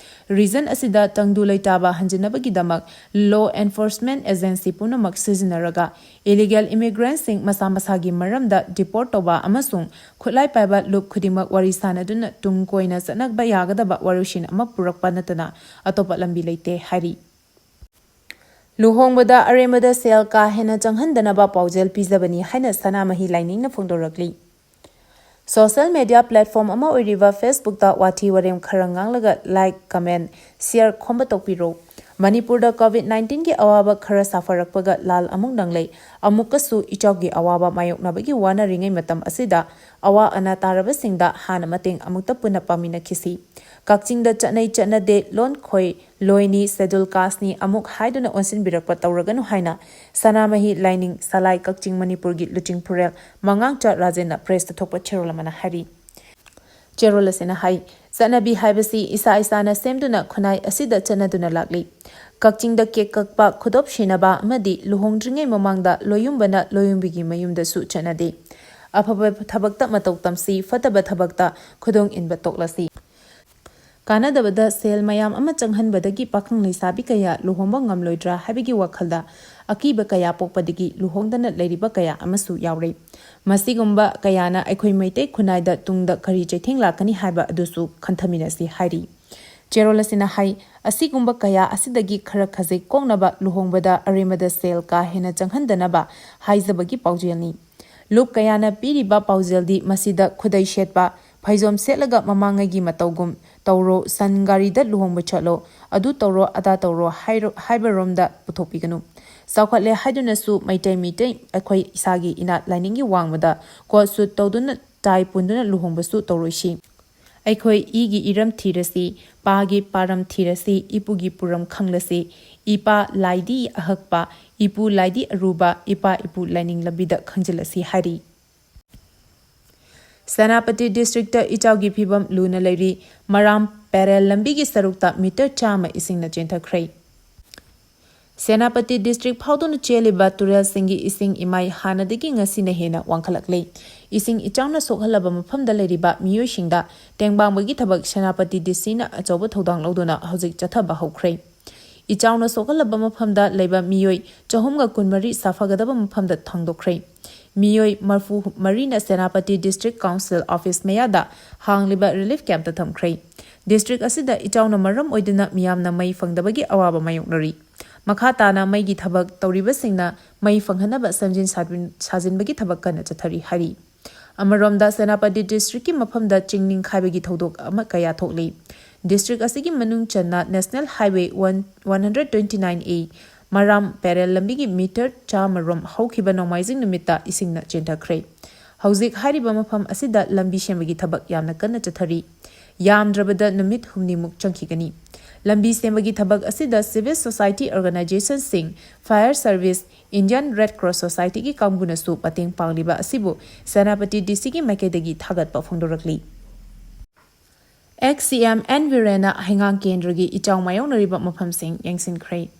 Region ꯑꯁꯤꯗ ꯇꯪꯗꯨ ꯂꯩꯇꯥꯕ ꯍꯟꯖꯤꯟꯅꯕꯒꯤꯗꯃꯛ law enforcement agency ꯄꯨꯝꯅꯃꯛ ꯁꯤꯖꯤꯟꯅꯔꯒ illegal immigrantꯁꯤꯡ ꯃꯁꯥ ꯃꯁꯥꯒꯤ ꯃꯔꯝꯗ deport ꯇꯧꯕ ꯑꯃꯁꯨꯡ ꯈꯨꯠꯂꯥꯏ ꯄꯥꯏꯕ ꯂꯨꯞ ꯈꯨꯗꯤꯡꯃꯛ ꯋꯥꯔꯤ ꯁꯥꯅꯗꯨꯅ ꯇꯨꯡ ꯀꯣꯏꯅ ꯆꯠꯅꯕ ꯌꯥꯒꯗꯕ ꯋꯥꯔꯣꯏꯁꯤꯟ ꯑꯃ ꯄꯨꯔꯛꯄ ꯅꯠꯇꯅ ꯑꯇꯣꯞꯄ ꯂꯝꯕꯤ ꯂꯩꯇꯦ ꯍꯥꯏꯔꯤ꯫ ꯂꯨꯍꯣꯡꯕꯗ ꯑꯔꯦꯝꯕꯗ ꯁꯦꯜ ꯀꯥ ꯍꯦꯟꯅ ꯆꯪꯍꯟꯗꯅꯕ ꯄꯥꯎꯖꯦꯜ ꯄꯤꯖꯕꯅꯤ ꯍꯥꯏꯅ ꯁꯅꯥꯃꯍꯤ ꯂꯥꯏꯅꯤꯡꯅ ꯐꯣꯡꯗꯣꯔꯛꯂꯤ꯫ Social media platform ꯑꯃ ꯑꯣꯏꯔꯤꯕ Facebookꯇ ꯋꯥꯊꯤ ꯋꯥꯔꯦꯝ ꯈꯔ ꯉꯥꯡꯂꯒ like, comment, share ꯈꯣꯝꯕ ꯇꯧꯕꯤꯔꯣ꯫ ꯃꯅꯤꯄꯨꯔꯗ COVID nineteenꯒꯤ ꯑꯋꯥꯕ ꯈꯔ ꯁꯥꯐꯔꯛꯄꯒ ꯂꯥꯜ ꯑꯃꯨꯛ ꯅꯪꯂꯦ꯫ ꯑꯃꯨꯛꯀꯁꯨ ꯏꯆꯥꯎꯒꯤ ꯑꯋꯥꯕ ꯃꯥꯌꯣꯛꯅꯕꯒꯤ ꯋꯥꯅꯔꯤꯉꯩ ꯃꯇꯝ ꯑꯁꯤꯗ ꯑꯋꯥ ꯑꯅꯥ ꯇꯥꯔꯕꯁꯤꯡꯗ ꯍꯥꯟꯅ ꯃꯇꯦꯡ ꯑꯃꯨꯛꯇ ꯄꯨꯟꯅ ꯄꯥꯡꯃꯤꯟꯅꯈꯤꯁꯤ꯫ ꯀꯛꯆꯤꯡꯗ ꯆꯠꯅꯩ ꯆꯠꯅꯗꯦ, ꯂꯣꯟ ꯈꯣꯏ, ꯂꯣꯏꯅꯤ, schedule casteꯅꯤ ꯑꯃꯨꯛ ꯍꯥꯏꯗꯨꯅ ꯑꯣꯟꯁꯤꯟꯕꯤꯔꯛꯄ ꯇꯧꯔꯒꯅꯨ ꯍꯥꯏꯅ ꯁꯅꯥꯃꯍꯤ ꯂꯥꯏꯅꯤꯡ ꯁꯂꯥꯏ ꯀꯛꯆꯤꯡ ꯃꯅꯤꯄꯨꯔꯒꯤ ꯂꯨꯆꯤꯡ ꯄꯨꯔꯦꯜ ꯃꯉꯥꯡꯆꯥ ꯔꯥꯖꯦꯟꯅ pressꯇ ꯊꯣꯛꯄ ꯆꯦꯔꯣꯜ ꯑꯃꯅ ꯍꯥꯏꯔꯤ꯫ ꯆꯦꯔꯣꯜ ꯑꯁꯤꯅ ꯍꯥꯏ, ꯆꯠꯅꯕꯤ ꯍꯥꯏꯕꯁꯤ ꯏꯁꯥ ꯏꯁꯥꯅ ꯁꯦꯝꯗꯨꯅ ꯈꯨꯟꯅꯥꯏ ꯑꯁꯤꯗ ꯆꯠꯅꯗꯨꯅ ꯂꯥꯛꯂꯤ꯫ ꯀꯛꯆꯤꯡꯗ cake ꯀꯛꯄ, ꯈꯨꯗꯣꯞ ꯁꯤꯅꯕ ꯑꯃꯗꯤ ꯂꯨꯍꯣꯡꯗ꯭ꯔꯤꯉꯩ ꯃꯃꯥꯡꯗ ꯂꯣꯌꯨꯝꯕꯅ ꯂꯣꯌꯨꯝꯕꯤꯒꯤ ꯃꯌꯨꯝꯗꯁꯨ ꯆꯠꯅꯗꯦ꯫ ꯑꯐꯕ ꯊꯕꯛꯇ ꯃꯇꯧ ꯇꯝꯁꯤ, ꯐꯠꯇꯕ ꯊꯕꯛꯇ ꯈꯨꯗꯣꯡ ꯏꯟꯕ ꯇꯣꯛꯂꯁꯤ꯫ ꯀꯥꯟꯅꯗꯕꯗ ꯁꯦꯜ ꯃꯌꯥꯝ ꯑꯃ ꯆꯪꯍꯟꯕꯗꯒꯤ ꯄꯥꯈꯪ ꯂꯩꯁꯥꯕꯤ ꯀꯌꯥ ꯂꯨꯍꯣꯡꯕ ꯉꯝꯂꯣꯏꯗ꯭ꯔꯥ ꯍꯥꯏꯕꯒꯤ ꯋꯥꯈꯜꯗ ꯑꯀꯤꯕ ꯀꯌꯥ ꯄꯣꯛꯄꯗꯒꯤ ꯂꯨꯍꯣꯡꯗꯅ ꯂꯩꯔꯤꯕ ꯀꯌꯥ ꯑꯃꯁꯨ ꯌꯥꯎꯔꯦ꯫ ꯃꯁꯤꯒꯨꯝꯕ ꯀꯌꯥꯅ ꯑꯩꯈꯣꯏ ꯃꯩꯇꯩ ꯈꯨꯟꯅꯥꯏꯗ ꯇꯨꯡꯗ ꯀꯔꯤ ꯆꯩꯊꯦꯡ ꯂꯥꯛꯀꯅꯤ ꯍꯥꯏꯕ ꯑꯗꯨꯁꯨ ꯈꯟꯊꯃꯤꯟꯅꯁꯤ ꯍꯥꯏꯔꯤ꯫ ꯆꯦꯔꯣꯜ ꯑꯁꯤꯅ ꯍꯥꯏ, ꯑꯁꯤꯒꯨꯝꯕ ꯀꯌꯥ ꯑꯁꯤꯗꯒꯤ ꯈꯔ ꯈꯖꯤꯛ ꯀꯣꯛꯅꯕ ꯂꯨꯍꯣꯡꯕꯗ ꯑꯔꯦꯝꯕꯗ ꯁꯦꯜ ꯀꯥ ꯍꯦꯟꯅ ꯆꯪꯍꯟꯗꯅꯕ ꯍꯥꯏꯖꯕꯒꯤ ꯄꯥꯎꯖꯦꯜꯅꯤ꯫ ꯂꯨꯞ ꯀꯌꯥꯅ ꯄꯤꯔꯤꯕ ꯄꯥꯎꯖꯦꯜꯗꯤ ꯃꯁꯤꯗ ꯈꯨꯗꯩ ꯁꯦꯠꯄ, ꯐꯩꯖꯣꯝ ꯁꯦꯠꯂꯒ ꯃꯃꯥꯡꯉꯩꯒꯤ ꯃꯇꯧꯒꯨꯝ ꯇꯧꯔꯣ, ꯁꯟ ꯒꯥꯔꯤꯗ ꯂꯨꯍꯣꯡꯕ ꯆꯠꯂꯣ, ꯑꯗꯨ ꯇꯧꯔꯣ, ꯑꯗꯥ ꯇꯧꯔꯣ ꯍꯥꯏꯔꯣ-, ꯍꯥꯏꯕꯔꯣꯝꯗ ꯄꯨꯊꯣꯛꯄꯤꯒꯅꯨ꯫ ꯆꯥꯎꯈꯠꯂꯦ ꯍꯥꯏꯗꯨꯅꯁꯨ ꯃꯩꯇꯩ ꯃꯤꯇꯩ ꯑꯩꯈꯣꯏ ꯏꯁꯥꯒꯤ ꯏꯅꯥꯠ ꯂꯥꯏꯅꯤꯡꯒꯤ ꯋꯥꯡꯃꯗ ꯀꯣꯠ ꯁꯨꯠ ꯇꯧꯗꯨꯅ, ꯇꯥꯏ ꯄꯨꯟꯗꯨꯅ ꯂꯨꯍꯣꯡꯕꯁꯨ ꯇꯧꯔꯣꯏꯁꯤ꯫ ꯑꯩꯈꯣꯏ ꯏꯒꯤ ꯏꯔꯝ ꯊꯤꯔꯁꯤ, ꯄꯥꯒꯤ ꯄꯥꯔꯝ ꯊꯤꯔꯁꯤ, ꯏꯄꯨꯒꯤ ꯄꯨꯔꯝ ꯈꯪꯂꯁꯤ, ꯏꯄꯥ ꯂꯥꯏꯗꯤ ꯑꯍꯛꯄ, ꯏꯄꯨ ꯂꯥꯏꯗꯤ ꯑꯔꯨꯕ, ꯏꯄꯥ ꯏꯄꯨ ꯂꯥꯏꯅꯤꯡ ꯂꯝꯕꯤꯗ ꯈꯪꯖꯤꯜꯂꯁꯤ ꯍꯥꯏꯔꯤ꯫ ꯁꯦꯅꯥꯄꯇꯤ ꯗꯤꯁꯇ꯭ꯔꯤꯛꯇ ꯏꯆꯥꯎꯒꯤ ꯐꯤꯕꯝ ꯂꯨꯅ ꯂꯩꯔꯤ꯫ ꯃꯔꯥꯝ ꯄꯦꯔꯦꯜ ꯂꯝꯕꯤꯒꯤ ꯁꯔꯨꯛꯇ ꯃꯤꯇꯔ ꯆꯥꯝꯃ ꯏꯁꯤꯡꯅ ꯆꯦꯟꯊꯈ꯭ꯔꯦ꯫ ꯁꯦꯅꯥꯄꯇꯤ ꯗꯤꯁꯇ꯭ꯔꯤꯛ ꯐꯥꯎꯗꯨꯅ ꯆꯦꯜꯂꯤꯕ ꯇꯨꯔꯦꯜꯁꯤꯡꯒꯤ ꯏꯁꯤꯡ ꯏꯃꯥꯏ ꯍꯥꯟꯅꯗꯒꯤ ꯉꯁꯤꯅ ꯍꯦꯟꯅ ꯋꯥꯡꯈꯠꯂꯛꯂꯦ꯫ ꯏꯁꯤꯡ ꯏꯆꯥꯎꯅ ꯁꯣꯛꯍꯜꯂꯕ ꯃꯐꯝꯗ ꯂꯩꯔꯤꯕ ꯃꯤꯑꯣꯏꯁꯤꯡꯗ ꯇꯦꯡꯕꯥꯡꯕꯒꯤ ꯊꯕꯛ ꯁꯦꯅꯥꯄꯇꯤ ꯗꯤ ꯁꯤꯅ ꯑꯆꯧꯕ ꯊꯧꯗꯥꯡ ꯂꯧꯗꯨꯅ ꯍꯧꯖꯤꯛ ꯆꯠꯊꯕ ꯍꯧꯈ꯭ꯔꯦ꯫ ꯏꯆꯥꯎꯅ ꯁꯣꯛꯍꯜꯂꯕ ꯃꯐꯝꯗ ꯂꯩꯕ ꯃꯤꯑꯣꯏ ꯆꯍꯨꯝꯒ ꯀꯨꯟꯃꯔꯤ ꯁꯥꯐꯒꯗꯕ ꯃꯐꯝꯗ ꯊꯥꯡꯗꯣꯛꯈ꯭ꯔꯦ꯫ ꯃꯤꯑꯣꯏ ꯃꯔꯐꯨ ꯃꯔꯤꯅ ꯁꯦꯅꯥꯄꯇꯤ ꯗꯤꯁꯇ꯭ꯔꯤꯛ ꯀꯥꯎꯟꯁꯤꯜ ꯑꯣꯐꯤꯁ ꯃꯌꯥꯗ ꯍꯥꯡꯂꯤꯕ ꯔꯤꯂꯤꯐ ꯀꯦꯝꯞꯇ ꯊꯝꯈ꯭ꯔꯦ꯫ ꯗꯤꯁꯇ꯭ꯔꯤꯛ ꯑꯁꯤꯗ ꯏꯆꯥꯎꯅ ꯃꯔꯝ ꯑꯣꯏꯗꯨꯅ ꯃꯤꯌꯥꯝꯅ ꯃꯩ ꯐꯪꯗꯕꯒꯤ ꯑꯋꯥꯕ ꯃꯥꯌꯣꯛꯅꯔꯤ꯫ ꯃꯈꯥ ꯇꯥꯅ ꯃꯩꯒꯤ ꯊꯕꯛ ꯇꯧꯔꯤꯕꯁꯤꯡꯅ ꯃꯩ ꯐꯪꯍꯟꯅꯕ ꯁꯦꯝꯖꯤꯟ ꯁꯥꯖꯤꯟ-, ꯁꯥꯖꯤꯟꯕꯒꯤ ꯊꯕꯛ ꯀꯟꯅ ꯆꯠꯊꯔꯤ ꯍꯥꯏꯔꯤ꯫ ꯑꯃꯔꯣꯝꯗ ꯁꯦꯅꯥꯄꯇꯤ ꯗꯤꯁꯇ꯭ꯔꯤꯛꯀꯤ ꯃꯐꯝꯗ ꯆꯤꯡ ꯅꯤꯡꯈꯥꯏꯕꯒꯤ ꯊꯧꯗꯣꯛ ꯑꯃ ꯀꯌꯥ ꯊꯣꯛꯂꯤ꯫ ꯗꯤꯁꯇ꯭ꯔꯤꯛ ꯑꯁꯤꯒꯤ ꯃꯅꯨꯡ ꯆꯟꯅ national highway one, one hundred twenty nine A Maram Peren ꯂꯝꯕꯤꯒꯤ ꯃꯤꯇꯔ ꯆꯥꯝꯃ ꯔꯣꯝ ꯍꯧꯈꯤꯕ ꯅꯣꯡꯃꯥꯏꯖꯤꯡ ꯅꯨꯃꯤꯠꯇ ꯏꯁꯤꯡꯅ ꯆꯦꯟꯊꯈ꯭ꯔꯦ꯫ ꯍꯧꯖꯤꯛ ꯍꯥꯏꯔꯤꯕ ꯃꯐꯝ ꯑꯁꯤꯗ ꯂꯝꯕꯤ ꯁꯦꯝꯕꯒꯤ ꯊꯕꯛ ꯌꯥꯝꯅ ꯀꯟꯅ ꯆꯠꯊꯔꯤ꯫ ꯌꯥꯝꯗ꯭ꯔꯕꯗ ꯅꯨꯃꯤꯠ ꯍꯨꯝꯅꯤꯃꯨꯛ ꯆꯪꯈꯤꯒꯅꯤ꯫ ꯂꯝꯕꯤ ꯁꯦꯝꯕꯒꯤ ꯊꯕꯛ ꯑꯁꯤꯗ civil society organization ꯁꯤꯡ, fire service, Indian Red Cross Society ꯒꯤ ꯀꯥꯡꯕꯨꯅꯁꯨ ꯃꯇꯦꯡ ꯄꯥꯡꯂꯤꯕ ꯑꯁꯤꯕꯨ ꯁꯦꯅꯥꯄꯇꯤ ꯗꯤ ꯁꯤꯒꯤ ꯃꯥꯏꯀꯩꯗꯒꯤ ꯊꯥꯒꯠꯄ ꯐꯣꯡꯗꯣꯔꯛꯂꯤ꯫ ꯑꯦꯛꯁ ꯁꯤ ꯑꯦꯝ ꯑꯦꯟ ꯕꯤꯔꯦꯟꯅ ꯍꯩꯉꯥꯡ ꯀꯦꯟꯗ꯭ꯔꯒꯤ ꯏꯆꯥꯎ ꯃꯥꯌꯣꯛꯅꯔꯤꯕ ꯃꯐꯝꯁꯤꯡ ꯌꯦꯡꯁꯤꯟꯈ꯭ꯔꯦ꯫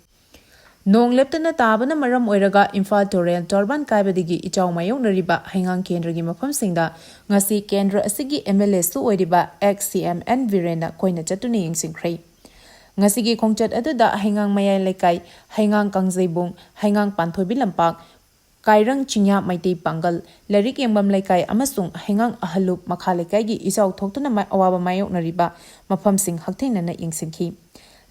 ꯅꯣꯡ ꯂꯦꯞꯇꯅ ꯇꯥꯕꯅ ꯃꯔꯝ ꯑꯣꯏꯔꯒ ꯏꯝꯐꯥꯜ ꯇꯨꯔꯦꯜ ꯇꯣꯔꯕꯥꯟ ꯀꯥꯏꯕꯗꯒꯤ ꯏꯆꯥꯎ ꯃꯥꯌꯣꯛꯅꯔꯤꯕ ꯍꯩꯉꯥꯡ ꯀꯦꯟꯗ꯭ꯔꯒꯤ ꯃꯐꯝꯁꯤꯡꯗ ꯉꯁꯤ ꯀꯦꯟꯗ꯭ꯔ ꯑꯁꯤꯒꯤ ꯑꯦꯝ ꯑꯦꯜ ꯑꯦꯁꯨ ꯑꯣꯏꯔꯤꯕ ꯑꯦꯛꯁ ꯁꯤ ꯑꯦꯝ ꯑꯦꯟ ꯕꯤꯔꯦꯟꯅ ꯀꯣꯏꯅ ꯆꯠꯇꯨꯅ ꯌꯦꯡꯁꯤꯟꯈ꯭ꯔꯦ꯫ ꯉꯁꯤꯒꯤ ꯈꯣꯡꯆꯠ ꯑꯗꯨꯗ ꯍꯩꯉꯥꯡ ꯃꯌꯥꯏ ꯂꯩꯀꯥꯏ, ꯍꯩꯉꯥꯡ ꯀꯥꯡꯖꯩꯕꯨꯡ, ꯍꯩꯉꯥꯡ ꯄꯥꯟꯊꯣꯏꯕꯤ ꯂꯝꯄꯥꯛ, ꯀꯥꯏꯔꯪ ꯆꯤꯡꯌꯥ ꯃꯩꯇꯩ ꯄꯥꯡꯒꯜ, ꯂꯥꯏꯔꯤꯛ ꯌꯦꯡꯐꯝ ꯂꯩꯀꯥꯏ ꯑꯃꯁꯨꯡ ꯍꯩꯉꯥꯡ ꯑꯍꯜꯂꯨꯞ ꯃꯈꯥ ꯂꯩꯀꯥꯏꯒꯤ ꯏꯆꯥꯎ ꯊꯣꯛꯇꯨꯅ ꯃ-, ꯑꯋꯥꯕ ꯃꯥꯌꯣꯛꯅꯔꯤꯕ ꯃꯐꯝꯁꯤꯡ ꯍꯛꯊꯦꯡꯅꯅ ꯌꯦꯡꯁꯤꯟꯈꯤ꯫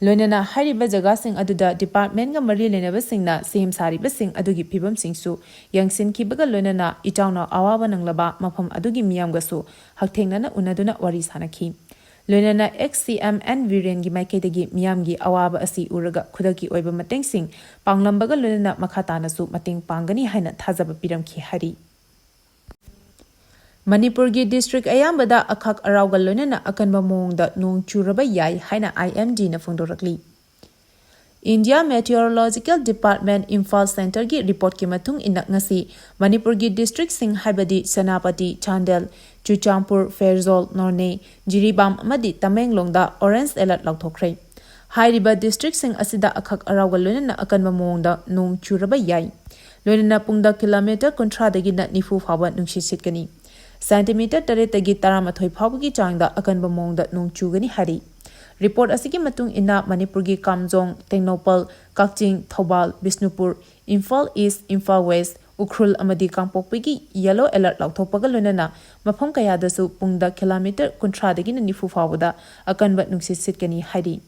ꯂꯣꯏꯅꯅ ꯍꯥꯏꯔꯤꯕ ꯖꯒꯥꯁꯤꯡ ꯑꯗꯨꯗ departmentꯒ ꯃꯔꯤ ꯂꯩꯅꯕꯁꯤꯡꯅ ꯁꯦꯝ ꯁꯥꯔꯤꯕꯁꯤꯡ ꯑꯗꯨꯒꯤ ꯐꯤꯕꯝꯁꯤꯡꯁꯨ ꯌꯦꯡꯁꯤꯟꯈꯤꯕꯒ ꯂꯣꯏꯅꯅ ꯏꯆꯥꯎꯅ ꯑꯋꯥꯕ ꯅꯪꯂꯕ ꯃꯐꯝ ꯑꯗꯨꯒꯤ ꯃꯤꯌꯥꯝꯒꯁꯨ ꯍꯛꯊꯦꯡꯅꯅ ꯎꯅꯗꯨꯅ ꯋꯥꯔꯤ ꯁꯥꯅꯈꯤ꯫ ꯂꯣꯏꯅꯅ ex-CM N ꯕꯤꯔꯦꯟꯒꯤ ꯃꯥꯏꯀꯩꯗꯒꯤ ꯃꯤꯌꯥꯝꯒꯤ ꯑꯋꯥꯕ ꯑꯁꯤ ꯎꯔꯒ ꯈꯨꯗꯛꯀꯤ ꯑꯣꯏꯕ ꯃꯇꯦꯡꯁꯤꯡ ꯄꯥꯡꯂꯝꯕꯒ ꯂꯣꯏꯅꯅ ꯃꯈꯥ ꯇꯥꯅꯁꯨ ꯃꯇꯦꯡ ꯄꯥꯡꯒꯅꯤ ꯍꯥꯏꯅ ꯊꯥꯖꯕ ꯄꯤꯔꯝꯈꯤ ꯍꯥꯏꯔꯤ꯫ ꯃꯅꯤꯄꯨꯔꯒꯤ district ꯑꯌꯥꯝꯕꯗ ꯑꯈꯥꯛ ꯑꯔꯥꯎꯒ ꯂꯣꯏꯅꯅ ꯑꯀꯟꯕ ꯃꯑꯣꯡꯗ ꯅꯣꯡ ꯆꯨꯔꯕ ꯌꯥꯏ ꯍꯥꯏꯅ IMDꯅ ꯐꯣꯡꯗꯣꯔꯛꯂꯤ꯫ India Meteorological Department ꯏꯝꯐꯥꯜ centreꯒꯤ reportꯀꯤ ꯃꯇꯨꯡ ꯏꯟꯅ ꯉꯁꯤ ꯃꯅꯤꯄꯨꯔꯒꯤ districtꯁꯤꯡ ꯍꯥꯏꯕꯗꯤ ꯁꯦꯅꯥꯄꯇꯤ, ꯆꯥꯟꯗꯦꯜ, ꯆꯨꯔꯆꯥꯟꯄꯨꯔ, ꯐꯦꯔꯖꯣꯜ, ꯅꯣꯅꯦ, ꯖꯤꯔꯤꯕꯥꯝ ꯑꯃꯗꯤ ꯇꯃꯦꯡꯂꯣꯡꯗ orange alert ꯂꯥꯎꯊꯣꯛꯈ꯭ꯔꯦ꯫ ꯍꯥꯏꯔꯤꯕ districtꯁꯤꯡ ꯑꯁꯤꯗ ꯑꯈꯛ ꯑꯔꯥꯎꯒ ꯂꯣꯏꯅꯅ ꯑꯀꯟꯕ ꯃꯑꯣꯡꯗ ꯅꯣꯡ ꯆꯨꯔꯕ ꯌꯥꯏ꯫ ꯂꯣꯏꯅꯅ ꯄꯨꯡꯗ kilometre ꯀꯨꯟꯊ꯭ꯔꯥꯗꯒꯤꯅ ꯅꯤꯐꯨ ꯐꯥꯎꯕ ꯅꯨꯡꯁꯤꯠ ꯁꯤꯠꯀꯅꯤ꯫ Centimetre ꯇꯔꯦꯠꯇꯒꯤ ꯇꯔꯥꯃꯥꯊꯣꯏ ꯐꯥꯎꯕꯒꯤ ꯆꯥꯡꯗ ꯑꯀꯟꯕ ꯃꯑꯣꯡꯗ ꯅꯣꯡ ꯆꯨꯒꯅꯤ ꯍꯥꯏꯔꯤ꯫ Report ꯑꯁꯤꯒꯤ ꯃꯇꯨꯡ ꯏꯟꯅ ꯃꯅꯤꯄꯨꯔꯒꯤ ꯀꯥꯝꯖꯣꯡ, ꯇꯦꯡꯅꯧꯄꯜ, ꯀꯛꯆꯤꯡ, ꯊꯧꯕꯥꯜ, ꯕꯤꯁꯅꯨꯄꯨꯔ, ꯏꯝꯐꯥꯜ East, ꯏꯝꯐꯥꯜ West, ꯎꯈ꯭ꯔꯨꯜ ꯑꯃꯗꯤ ꯀꯥꯡꯄꯣꯛꯄꯤꯒꯤ yellow alert ꯂꯥꯎꯊꯣꯛꯄꯒ ꯂꯣꯏꯅꯅ ꯃꯐꯝ ꯀꯌꯥꯗꯁꯨ ꯄꯨꯡꯗ kilometre ꯀꯨꯟꯊ꯭ꯔꯥꯗꯒꯤꯅ ꯅꯤꯐꯨ ꯐꯥꯎꯕꯗ ꯑꯀꯟꯕ ꯅꯨꯡꯁꯤꯠ ꯁꯤꯠꯀꯅꯤ ꯍꯥꯏꯔꯤ꯫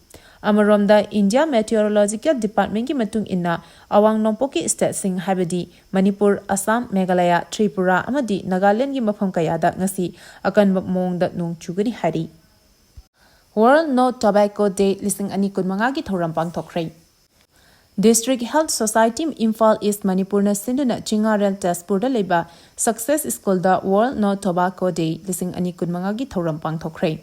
ꯑꯃꯔꯣꯝꯗ India Meteorological Departmentꯀꯤ ꯃꯇꯨꯡ ꯏꯟꯅ ꯑꯋꯥꯡ ꯅꯣꯡꯄꯣꯛꯀꯤ stateꯁꯤꯡ ꯍꯥꯏꯕꯗꯤ ꯃꯅꯤꯄꯨꯔ, ꯑꯁꯥꯝ, ꯃꯦꯘꯥꯂꯌꯥ, ꯇ꯭ꯔꯤꯄꯨꯔꯥ ꯑꯃꯗꯤ ꯅꯥꯒꯥꯂꯦꯟꯒꯤ ꯃꯐꯝ ꯀꯌꯥꯗ ꯉꯁꯤ ꯑꯀꯟꯕ ꯃꯑꯣꯡꯗ ꯅꯣꯡ ꯆꯨꯒꯅꯤ ꯍꯥꯏꯔꯤ꯫ World No Tobacco Day ꯂꯤꯁꯤꯡ ꯑꯅꯤ ꯀꯨꯟꯃꯉꯥꯒꯤ ꯊꯧꯔꯝ ꯄꯥꯡꯊꯣꯛꯈ꯭ꯔꯦ꯫ District Health Society Imphal East ꯃꯅꯤꯄꯨꯔꯅ ꯁꯤꯟꯗꯨꯅ ꯆꯤꯡꯉꯥꯔꯦꯜ ꯇꯦꯖꯄꯨꯔꯗ ꯂꯩꯕ Success Schoolꯗ World No Tobacco Day ꯂꯤꯁꯤꯡ ꯑꯅꯤ ꯀꯨꯟꯃꯉꯥꯒꯤ ꯊꯧꯔꯝ ꯄꯥꯡꯊꯣꯛꯈ꯭ꯔꯦ꯫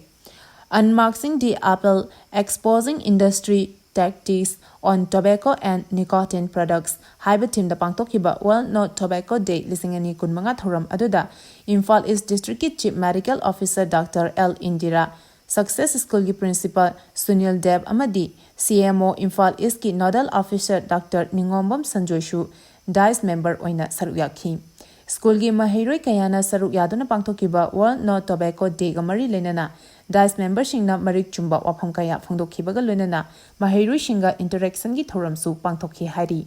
Unmasking the Apple, Exposing Industry Tactics on Tobacco and Nicotine Products ꯍꯥꯏꯕ themeꯗ ꯄꯥꯡꯊꯣꯛꯈꯤꯕ World No Tobacco Day ꯂꯤꯁꯤꯡ ꯑꯅꯤ ꯀꯨꯟꯃꯉꯥ ꯊꯧꯔꯝ ꯑꯗꯨꯗ Imphal East Districtꯀꯤ Chief Medical Officer Doctor L Indira, Success Schoolꯒꯤ Principal Sunil ꯗꯦꯕ ꯑꯃꯗꯤ CMO Imphal Eastꯀꯤ Nodal Officer Doctor ꯅꯤꯉꯣꯝꯕꯝ ꯁꯟꯖꯣꯏꯁꯨ dais member ꯑꯣꯏꯅ ꯁꯔꯨꯛ ꯌꯥꯈꯤ꯫ Schoolꯒꯤ ꯃꯍꯩꯔꯣꯏ ꯀꯌꯥꯅ ꯁꯔꯨꯛ ꯌꯥꯗꯨꯅ ꯄꯥꯡꯊꯣꯛꯈꯤꯕ World No Tobacco Dayꯒ ꯃꯔꯤ ꯂꯩꯅꯅ dais memberꯁꯤꯡꯅ ꯃꯔꯤꯛ ꯆꯨꯝꯕ ꯋꯥꯐꯝ ꯀꯌꯥ ꯐꯣꯡꯗꯣꯛꯈꯤꯕꯒ ꯂꯣꯏꯅꯅ ꯃꯍꯩꯔꯣꯏꯁꯤꯡꯒ interactionꯒꯤ ꯊꯧꯔꯝꯁꯨ ꯄꯥꯡꯊꯣꯛꯈꯤ ꯍꯥꯏꯔꯤ꯫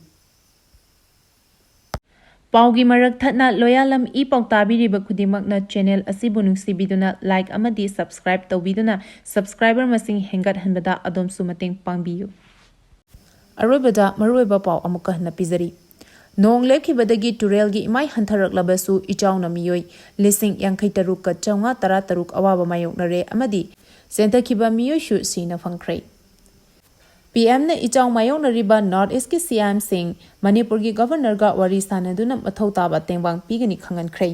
ꯄꯥꯎꯒꯤ ꯃꯔꯛ ꯊꯠꯅ ꯂꯣꯌꯥꯂꯝ ꯏ ꯄꯥꯎ ꯇꯥꯕꯤꯔꯤꯕ ꯈꯨꯗꯤꯡꯃꯛꯅ ꯆꯦꯅꯦꯜ ꯑꯁꯤꯕꯨ ꯅꯨꯡꯁꯤꯕꯤꯗꯨꯅ ꯂꯥꯏꯛ ꯑꯃꯗꯤ ꯁꯕꯁꯀ꯭ꯔꯥꯏꯕ ꯇꯧꯕꯤꯗꯨꯅ ꯁꯕꯁꯀ꯭ꯔꯥꯏꯕꯔ ꯃꯁꯤꯡ ꯍꯦꯟꯒꯠꯍꯟꯕꯗ ꯑꯗꯣꯝꯁꯨ ꯃꯇꯦꯡ ꯄꯥꯡꯕꯤꯌꯨ꯫ ꯑꯔꯣꯏꯕꯗ ꯃꯔꯨꯑꯣꯏꯕ ꯄꯥꯎ ꯑꯃꯨꯛꯀ ꯍꯟꯅ ꯄꯤꯖꯔꯤ꯫ ꯅꯣꯡ ꯂꯦꯞꯈꯤꯕꯗꯒꯤ ꯇꯨꯔꯦꯜꯒꯤ ꯏꯃꯥꯏ ꯍꯟꯊꯔꯛꯂꯕꯁꯨ ꯏꯆꯥꯎꯅ ꯃꯤꯑꯣꯏ ꯂꯤꯁꯤꯡ ꯌꯥꯡꯈꯩ ꯇꯔꯨꯛꯀ ꯆꯥꯝꯃꯉꯥ ꯇꯔꯥ ꯇꯔꯨꯛ ꯑꯋꯥꯕ ꯃꯥꯌꯣꯛꯅꯔꯦ ꯑꯃꯗꯤ ꯆꯦꯟꯊꯈꯤꯕ ꯃꯤꯑꯣꯏꯁꯨ ꯁꯤꯅ ꯐꯪꯈ꯭ꯔꯦ꯫ ꯄꯤ ꯑꯦꯝꯅ ꯏꯆꯥꯎ ꯃꯥꯌꯣꯛꯅꯔꯤꯕ ꯅꯣꯔꯠ ꯏꯁꯀꯤ ꯁꯤ ꯑꯦꯝꯁꯤꯡ ꯃꯅꯤꯄꯨꯔꯒꯤ ꯒꯚꯔꯅꯔꯒ ꯋꯥꯔꯤ ꯁꯥꯟꯅꯗꯨꯅ ꯃꯊꯧ ꯇꯥꯕ ꯇꯦꯡꯕꯥꯡ ꯄꯤꯒꯅꯤ ꯈꯪꯍꯟꯈ꯭ꯔꯦ꯫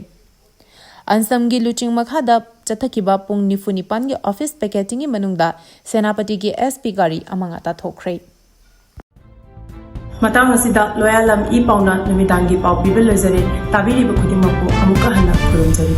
ꯑꯟꯁꯝꯒꯤ ꯂꯨꯆꯤꯡ ꯃꯈꯥꯗ ꯆꯠꯊꯈꯤꯕ ꯄꯨꯡ ꯅꯤꯐꯨ ꯅꯤꯄꯥꯟꯒꯤ ꯑꯣꯐꯤꯁ ꯄꯦꯀꯦꯇꯤꯡꯒꯤ ꯃꯅꯨꯡꯗ ꯁꯦꯅꯥꯄꯇꯤꯒꯤ ꯑꯦꯁ ꯄꯤ ꯒꯥꯔꯤ ꯑꯃ ꯉꯥꯛꯇ ꯊꯣꯛꯈ꯭ꯔꯦ꯫ ꯃꯇꯥꯡ ꯑꯁꯤꯗ ꯂꯣꯌꯥꯂꯝ ꯏ ꯄꯥꯎꯅ ꯅꯨꯃꯤꯗꯥꯡꯒꯤ ꯄꯥꯎ ꯄꯤꯕ ꯂꯣꯏꯖꯔꯦ꯫ ꯇꯥꯕꯤꯔꯤꯕ ꯈꯨꯗꯤꯡꯃꯛꯄꯨ ꯑꯃꯨꯛꯀ ꯍꯟꯅ ꯈꯨꯔꯨꯝꯖꯔꯤ꯫